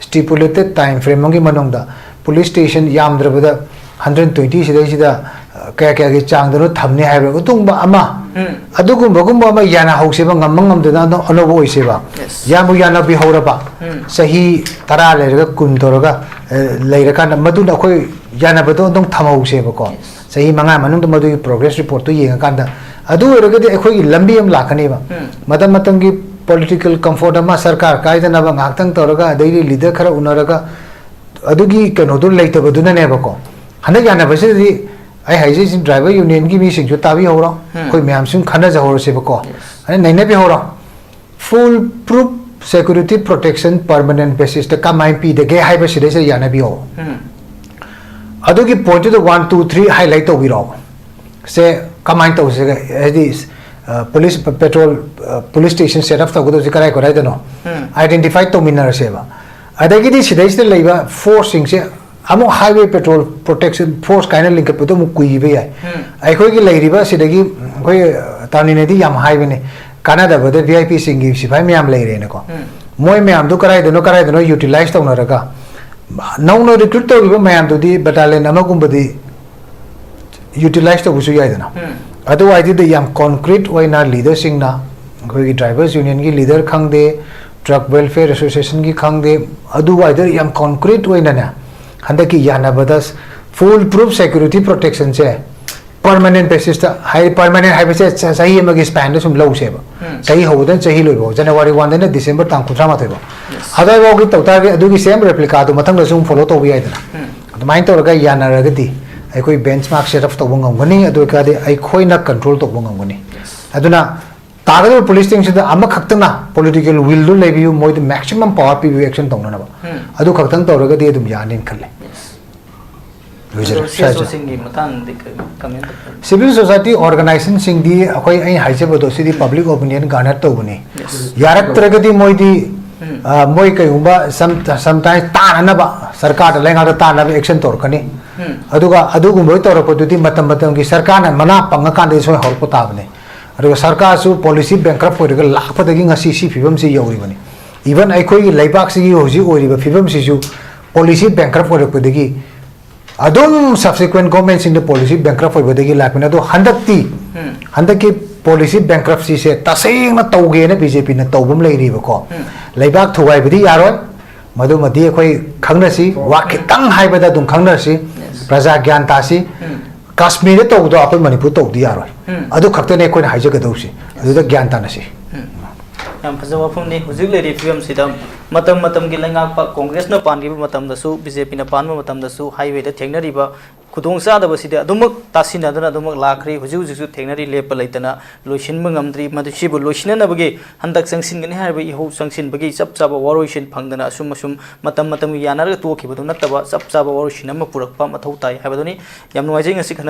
stipulated time frame ꯑꯃꯒꯤ ꯃꯅꯨꯡꯗ ꯄꯨꯂꯤꯁ ꯁ꯭ꯇꯦꯁꯟ ꯌꯥꯝꯗ꯭ꯔꯕꯗ hundred twenty ꯁꯤꯗꯩꯁꯤꯗ, ꯑ, ꯀꯌꯥ ꯀꯌꯥꯒꯤ ꯆꯥꯡꯗꯅꯣ ꯊꯝꯅꯤ ꯍꯥꯏꯕ ꯑꯗꯨꯒꯨꯝꯕ ꯑꯃ, ꯎꯝ꯫ ꯑꯗꯨꯒꯨꯝꯕꯒꯨꯝꯕ ꯑꯃ ꯌꯥꯅꯍꯧꯁꯦꯕ, ꯉꯝꯕ ꯉꯝꯗꯅ ꯑꯅꯧ-, ꯑꯅꯧꯕ ꯑꯣꯏꯁꯦꯕ꯫ ꯌꯦꯁ꯫ ꯌꯥꯝꯕꯨ ꯌꯥꯅꯕꯤꯍꯧꯔꯕ, ꯎꯝ꯫ ꯆꯍꯤ ꯇꯔꯥ ꯂꯩꯔꯒ, ꯀꯨꯟ ꯇꯧꯔꯒ, ꯑ, ꯂꯩꯔꯀꯥꯟꯗ ꯃꯗꯨꯅ ꯑꯩꯈꯣꯏ ꯌꯥꯅꯕꯗꯣ ꯑꯗꯨꯝ ꯊꯝꯍꯧꯁꯦꯕꯀꯣ꯫ ꯌꯦꯁ꯫ ꯆꯍꯤ ꯃꯉꯥ ꯃꯅꯨꯡꯗ ꯃꯗꯨꯒꯤ ꯄ꯭ꯔꯣꯒ꯭ꯔꯦꯁ ꯔꯤꯄꯣꯔꯠꯇꯨ ꯌꯦꯡꯉꯀꯥꯟꯗ, ꯑꯗꯨ ꯑꯣꯏꯔꯒꯗꯤ ꯑꯩꯈꯣꯏꯒꯤ ꯂꯝꯕꯤ ꯑꯃ ꯂꯥꯛꯀꯅꯦꯕ꯫ ꯎꯝ꯫ ꯃꯇꯝ ꯃꯇꯝꯒꯤ ꯄꯣꯂꯤꯇꯤꯀꯦꯜ ꯀꯝꯐꯣꯔꯠ ꯑꯃ, ꯁꯔꯀꯥꯔ ꯀꯥꯏꯗꯅꯕ ꯉꯥꯏꯍꯥꯛꯇꯪ ꯇꯧꯔꯒ, ꯑꯗꯩꯗꯤ ꯂꯤꯗꯔ ꯈꯔ ꯎꯅꯔꯒ, ꯑꯗꯨꯒꯤ ꯀꯩꯅꯣꯗꯨ ꯂꯩꯇꯕꯗꯨꯅꯅꯦꯕꯀꯣ꯫ ꯍꯟꯗꯛ ꯌꯥꯅꯕꯁꯤꯗꯗꯤ ꯑꯩ ꯍꯥꯏꯖꯩꯁꯤ, ꯗ꯭ꯔꯥꯏꯚꯔ ꯌꯨꯅꯤꯌꯟꯒꯤ ꯃꯤꯁꯤꯡꯁꯨ ꯇꯥꯕꯤꯍꯧꯔꯣ, ꯎꯝ꯫ ꯑꯩꯈꯣꯏ ꯃꯌꯥꯝꯁꯨ ꯈꯟꯅꯖꯍꯧꯔꯁꯦꯕꯀꯣ꯫ ꯌꯦꯁ꯫ ꯑꯗꯩ ꯅꯩꯅꯕꯤꯍꯧꯔꯣ꯫ ꯐꯨꯜ ꯄ꯭ꯔꯨꯐ ꯁꯦꯀ꯭ꯌꯨꯔꯤꯇꯤ ꯄ꯭ꯔꯣꯇꯦꯛꯁꯟ ꯄꯔꯃꯅꯦꯟ ꯕꯦꯁꯤꯁꯇ ꯀꯃꯥꯏꯅ ꯄꯤꯗꯒꯦ ꯍꯥꯏꯕꯁꯤꯗꯩꯁꯤꯗ ꯌꯥꯅꯕꯤꯌꯣ꯫ ꯎꯝ꯫ ꯑꯗꯨꯒꯤ ꯄꯣꯏꯟꯠꯇꯨꯗ one, two, three highlight ꯇꯧꯕꯤꯔꯣ꯫ ꯁꯦ ꯀꯃꯥꯏꯅ ꯇꯧꯁꯤꯒꯦ? ꯍꯥꯏꯗꯤ, police patrol police station set up ꯇꯧꯒꯗꯕꯁꯦ ꯀꯔꯥꯏ ꯀꯔꯥꯏꯗꯅꯣ, ꯑꯥꯏꯗꯦꯟꯇꯤꯐꯥꯏ ꯇꯧꯃꯤꯟꯅꯔꯁꯦꯕ꯫ ꯑꯗꯒꯤꯗꯤ ꯁꯤꯗꯩꯁꯤꯗ ꯂꯩꯕ ꯐꯣꯔꯁꯁꯤꯡꯁꯦ ꯑꯃꯨꯛ ꯍꯥꯏꯋꯦ ꯄꯦꯇ꯭ꯔꯣꯜ ꯄ꯭ꯔꯣꯇꯦꯛꯁꯟ ꯐꯣꯔꯁ ꯀꯥꯏꯅ ꯂꯤꯡꯈꯠꯄꯗꯣ ꯑꯃꯨꯛ ꯀꯨꯏꯕ ꯌꯥꯏ꯫ ꯑꯩꯈꯣꯏꯒꯤ ꯂꯩꯔꯤꯕ ꯁꯤꯗꯒꯤ ꯑꯩꯈꯣꯏ ꯇꯥꯅꯤꯅꯗꯤ ꯌꯥꯝ ꯍꯥꯏꯕꯅꯦ, ꯀꯥꯟꯅꯗꯕꯗ ꯚꯤ ꯑꯥꯏ ꯄꯤꯁꯤꯡꯒꯤ ꯁꯤꯐꯥꯏ ꯃꯌꯥꯝ ꯂꯩꯔꯦꯅꯀꯣ꯫ ꯃꯣꯏ ꯃꯌꯥꯝꯗꯨ ꯀꯗꯥꯏꯗꯅꯣ ꯀꯗꯥꯏꯗꯅꯣ ꯌꯨꯇꯤꯂꯥꯏꯁ ꯇꯧꯅꯔꯒ ꯅꯧꯅ ꯔꯤꯀ꯭ꯔꯨꯠ ꯇꯧꯔꯤꯕ ꯃꯌꯥꯝꯗꯨꯗꯤ ꯕꯦꯇꯥꯂꯤꯌꯟ ꯑꯃꯒꯨꯝꯕꯗꯤ ꯌꯨꯇꯤꯂꯥꯏꯁ ꯇꯧꯕꯁꯨ ꯌꯥꯏꯗꯅ꯫ ꯑꯗꯨꯋꯥꯏꯗꯨꯗ ꯌꯥꯝ ꯀꯣꯟꯀ꯭ꯔꯤꯠ ꯑꯣꯏꯅ ꯂꯤꯗꯔꯁꯤꯡꯅ, ꯑꯩꯈꯣꯏꯒꯤ ꯗ꯭ꯔꯥꯏꯚꯔꯁ ꯌꯨꯅꯤꯌꯟꯒꯤ ꯂꯤꯗꯔ ꯈꯪꯗꯦ, ꯇ꯭ꯔꯛ ꯋꯦꯜꯐꯤꯌꯔ ꯑꯦꯁꯣꯁꯤꯌꯦꯁꯟꯒꯤ ꯈꯪꯗꯦ, ꯑꯗꯨꯋꯥꯏꯗ ꯌꯥꯝ ꯀꯣꯟꯀ꯭ꯔꯤꯠ ꯑꯣꯏꯅꯅꯦ, ꯍꯟꯗꯛꯀꯤ ꯌꯥꯅꯕꯗ ꯐꯨꯜ ꯄ꯭ꯔꯨꯐ ꯁꯦꯀ꯭ꯌꯨꯔꯤꯇꯤ ꯄ꯭ꯔꯣꯇꯦꯛꯁꯟꯁꯦ ꯄꯔꯃꯅꯦꯟ ꯕꯦꯁꯤꯁꯇ, ꯍꯥꯏ, ꯄꯔꯃꯅꯦꯟ ꯍꯥꯏꯕꯁꯦ ꯆ-, ꯆꯍꯤ ꯑꯃꯒꯤ ꯁ꯭ꯄꯦꯟꯗ ꯁꯨꯝ ꯂꯧꯁꯦꯕ꯫ ꯆꯍꯤ ꯍꯧꯕꯗꯅ ꯆꯍꯤ ꯂꯣꯏꯕ, ꯖꯅꯋꯥꯔꯤ ꯋꯥꯟꯗꯩꯅ ꯗꯤꯁꯦꯝꯕꯔ ꯇꯥꯡ ꯀꯨꯟꯊ꯭ꯔꯥ ꯃꯥꯊꯣꯏ ꯐꯥꯎ꯫ ꯑꯗꯨꯋꯥꯏꯐꯥꯎꯒꯤ ꯇꯧ ꯇꯥꯔꯒꯗꯤ ꯑꯗꯨꯒꯤ ꯁꯦꯝ ꯔꯦꯄ꯭ꯂꯤꯀꯥꯗꯣ ꯃꯊꯪꯗꯁꯨ ꯑꯃꯨꯛ ꯐꯣꯂꯣ ꯇꯧꯕ ꯌꯥꯏꯗꯅ꯫ ꯑꯗꯨꯃꯥꯏꯅ ꯇꯧꯔꯒ ꯌꯥꯅꯔꯒꯗꯤ ꯑꯩꯈꯣꯏ ꯕꯦꯟꯆꯃꯥꯔꯛ ꯁꯦꯠ ꯑꯞ ꯇꯧꯕ ꯉꯝꯒꯅꯤ, ꯑꯗꯨ ꯑꯣꯏꯇꯥꯔꯗꯤ ꯑꯩꯈꯣꯏꯅ ꯀꯟꯇ꯭ꯔꯣꯜ ꯇꯧꯕ ꯉꯝꯒꯅꯤ꯫ ꯑꯗꯨꯅ ꯇꯥꯒꯗꯕ ꯄꯨꯂꯤꯁꯁꯤꯡꯁꯤꯗ ꯑꯃꯈꯛꯇꯅ ꯄꯣꯂꯤꯇꯤꯀꯦꯜ ꯋꯤꯜꯗꯨ ꯂꯩꯕꯤꯌꯨ, ꯃꯣꯏꯗ ꯃꯦꯛꯁꯤꯃꯝ ꯄꯋꯥꯔ ꯄꯤꯕꯤꯌꯨ ꯑꯦꯛꯁꯟ ꯇꯧꯅꯅꯕ꯫ ꯑꯗꯨ ꯈꯛꯇꯪ ꯇꯧꯔꯒꯗꯤ ꯑꯗꯨꯝ ꯌꯥꯅꯤꯅ ꯈꯜꯂꯦ꯫ ꯂꯣꯏꯖꯔꯦ꯫ ꯑꯗꯣ ꯁꯤ ꯑꯦꯁ ꯑꯣꯁꯤꯡꯒꯤ ꯃꯇꯥꯡꯗꯗꯤ ꯀꯔꯤ ꯀꯃꯦꯟ ꯇꯧꯕꯤꯕ? ꯁꯤꯚꯤꯜ ꯁꯣꯁꯥꯏꯇꯤ ꯑꯣꯔꯒꯅꯥꯏꯖꯦꯁꯟꯁꯤꯡꯗꯤ ꯑꯩꯈꯣꯏ, ꯑꯩ ꯍꯥꯏꯖꯕꯗꯣ, ꯁꯤꯗꯤ ꯄꯕ꯭ꯂꯤꯛ ꯑꯣꯄꯤꯅꯤꯌꯟ ꯒꯥꯔꯅꯔ ꯇꯧꯕꯅꯤ꯫ ꯌꯥꯔꯛꯇ꯭ꯔꯒꯗꯤ ꯃꯣꯏꯗꯤ, ꯑ, ꯃꯣꯏ ꯀꯩꯒꯨꯝꯕ ꯁꯝ-, ꯁꯝꯇꯥꯏꯝꯁ ꯇꯥꯅꯅꯕ, ꯁꯔꯀꯥꯔꯗ ꯂꯩꯉꯥꯛꯇ ꯇꯥꯅꯕ ꯑꯦꯛꯁꯟ ꯇꯧꯔꯛꯀꯅꯤ꯫ ꯑꯗꯨꯒ ꯑꯗꯨꯒꯨꯝꯕ ꯇꯧꯔꯛꯄꯗꯨꯗꯤ ꯃꯇꯝ ꯃꯇꯝꯒꯤ ꯁꯔꯀꯥꯔꯅ ꯃꯅꯥ ꯄꯪꯉꯀꯥꯟꯗꯗꯤ ꯁꯣꯏ ꯍꯧꯔꯛꯄ ꯇꯥꯕꯅꯤ꯫ ꯑꯗꯨꯒ ꯁꯔꯀꯥꯔꯁꯨ ꯄꯣꯂꯤꯁꯤ ꯕꯦꯡꯀ꯭ꯔꯞ ꯑꯣꯏꯔꯒ ꯂꯥꯛꯄꯗꯒꯤ ꯉꯁꯤ ꯁꯤ ꯐꯤꯕꯝꯁꯤ ꯌꯧꯔꯤꯕꯅꯤ꯫ ꯏꯚꯟ ꯑꯩꯈꯣꯏꯒꯤ ꯂꯩꯕꯥꯛꯁꯤꯒꯤ ꯍꯧꯖꯤꯛ ꯑꯣꯏꯔꯤꯕ ꯐꯤꯕꯝꯁꯤꯁꯨ ꯄꯣꯂꯤꯁꯤ ꯕꯦꯡꯀ꯭ꯔꯞ ꯑꯣꯏꯔꯛꯄꯗꯒꯤ ꯑꯗꯨꯝ ꯁꯕꯁꯤꯀ꯭ꯋꯦꯟ ꯒꯣꯔꯃꯦꯟꯁꯤꯡꯗ ꯄꯣꯂꯤꯁꯤ ꯕꯦꯡꯀ꯭ꯔꯞ ꯑꯣꯏꯕꯗꯒꯤ ꯂꯥꯛꯄꯅꯤ꯫ ꯑꯗꯣ ꯍꯟꯗꯛꯇꯤ, ꯍꯟꯗꯛꯀꯤ ꯄꯣꯂꯤꯁꯤ ꯕꯦꯡꯀ꯭ꯔꯞꯁꯤꯁꯦ ꯇꯁꯦꯡꯅ ꯇꯧꯒꯦꯅ ꯕꯤ ꯖꯦ ꯄꯤꯅ ꯇꯧꯕ ꯑꯃ ꯂꯩꯔꯤꯕꯀꯣ꯫ ꯂꯩꯕꯥꯛ ꯊꯨꯒꯥꯏꯕꯗꯤ ꯌꯥꯔꯣꯏ, ꯃꯗꯨꯃꯗꯤ ꯑꯩꯈꯣꯏ ꯈꯪꯅꯁꯤ꯫ ꯋꯥ ꯈꯤꯇꯪ ꯍꯥꯏꯕꯗ ꯑꯗꯨꯝ ꯈꯪꯅꯔꯁꯤ, ꯄ꯭ꯔꯖꯥ ꯒ꯭ꯌꯥꯟ ꯇꯥꯁꯤ꯫ ꯀꯥꯁꯃꯤꯔꯗ ꯇꯧꯕꯗꯣ ꯑꯩꯈꯣꯏ ꯃꯅꯤꯄꯨꯔ ꯇꯧꯕꯗꯤ ꯌꯥꯔꯣꯏ꯫ ꯑꯗꯨ ꯈꯛꯇꯅꯦ ꯑꯩꯈꯣꯏꯅ ꯍꯥꯏꯖꯒꯗꯧꯔꯤꯁꯤ꯫ ꯑꯗꯨꯗ ꯒ꯭ꯌꯥꯟ ꯇꯥꯅꯁꯤ꯫ ꯌꯥꯝ ꯐꯖꯕ ꯋꯥꯐꯝꯅꯤ꯫ ꯍꯧꯖꯤꯛ ꯂꯩꯔꯤꯕ ꯐꯤꯕꯝꯁꯤꯗ ꯃꯇꯝ ꯃꯇꯝꯒꯤ ꯂꯩꯉꯥꯛꯄ ꯀꯣꯡꯒ꯭ꯔꯦꯁꯅ ꯄꯥꯟꯈꯤꯕ ꯃꯇꯝꯗꯁꯨ, ꯕꯤ ꯖꯦ ꯄꯤꯅ ꯄꯥꯟꯕ ꯃꯇꯝꯗꯁꯨ highwayꯗ ꯊꯦꯡꯅꯔꯤꯕ ꯈꯨꯗꯣꯡꯆꯥꯗꯕꯁꯤꯗꯤ ꯑꯗꯨꯃꯛ ꯇꯥꯁꯤꯟꯅꯗꯨꯅ ꯑꯗꯨꯃꯛ ꯂꯥꯛꯈ꯭ꯔꯤ꯫ ꯍꯧꯖꯤꯛ ꯍꯧꯖꯤꯛꯁꯨ ꯊꯦꯡꯅꯔꯤ, ꯂꯦꯞꯄ ꯂꯩꯇꯅ ꯂꯣꯏꯁꯤꯟꯕ ꯉꯝꯗ꯭ꯔꯤ꯫ ꯃꯗꯨ ꯁꯤꯕꯨ ꯂꯣꯏꯁꯤꯟꯅꯅꯕꯒꯤ ꯍꯟꯗꯛ ꯆꯪꯁꯤꯟꯒꯅꯤ ꯍꯥꯏꯔꯤꯕ ꯏꯍꯧ ꯆꯪꯁꯤꯟꯕꯒꯤ ꯆꯞ ꯆꯥꯕ ꯋꯥꯔꯣꯏꯁꯤꯟ ꯐꯪꯗꯅ ꯑꯁꯨꯝ ꯑꯁꯨꯝ ꯃꯇꯝ ꯃꯇꯝꯒꯤ ꯌꯥꯅꯔꯒ ꯇꯣꯛꯈꯤꯕꯗꯨ ꯅꯠꯇꯕ ꯆꯞ ꯆꯥꯕ ꯋꯥꯔꯣꯏꯁꯤꯟ ꯑꯃ ꯄꯨꯔꯛꯄ ꯃꯊꯧ ꯇꯥꯏ ꯍꯥꯏꯕꯗꯨꯅꯤ꯫ ꯌꯥꯝ ꯅꯨꯡꯉꯥꯏꯖꯩ ꯉꯁꯤ ꯈꯟꯅ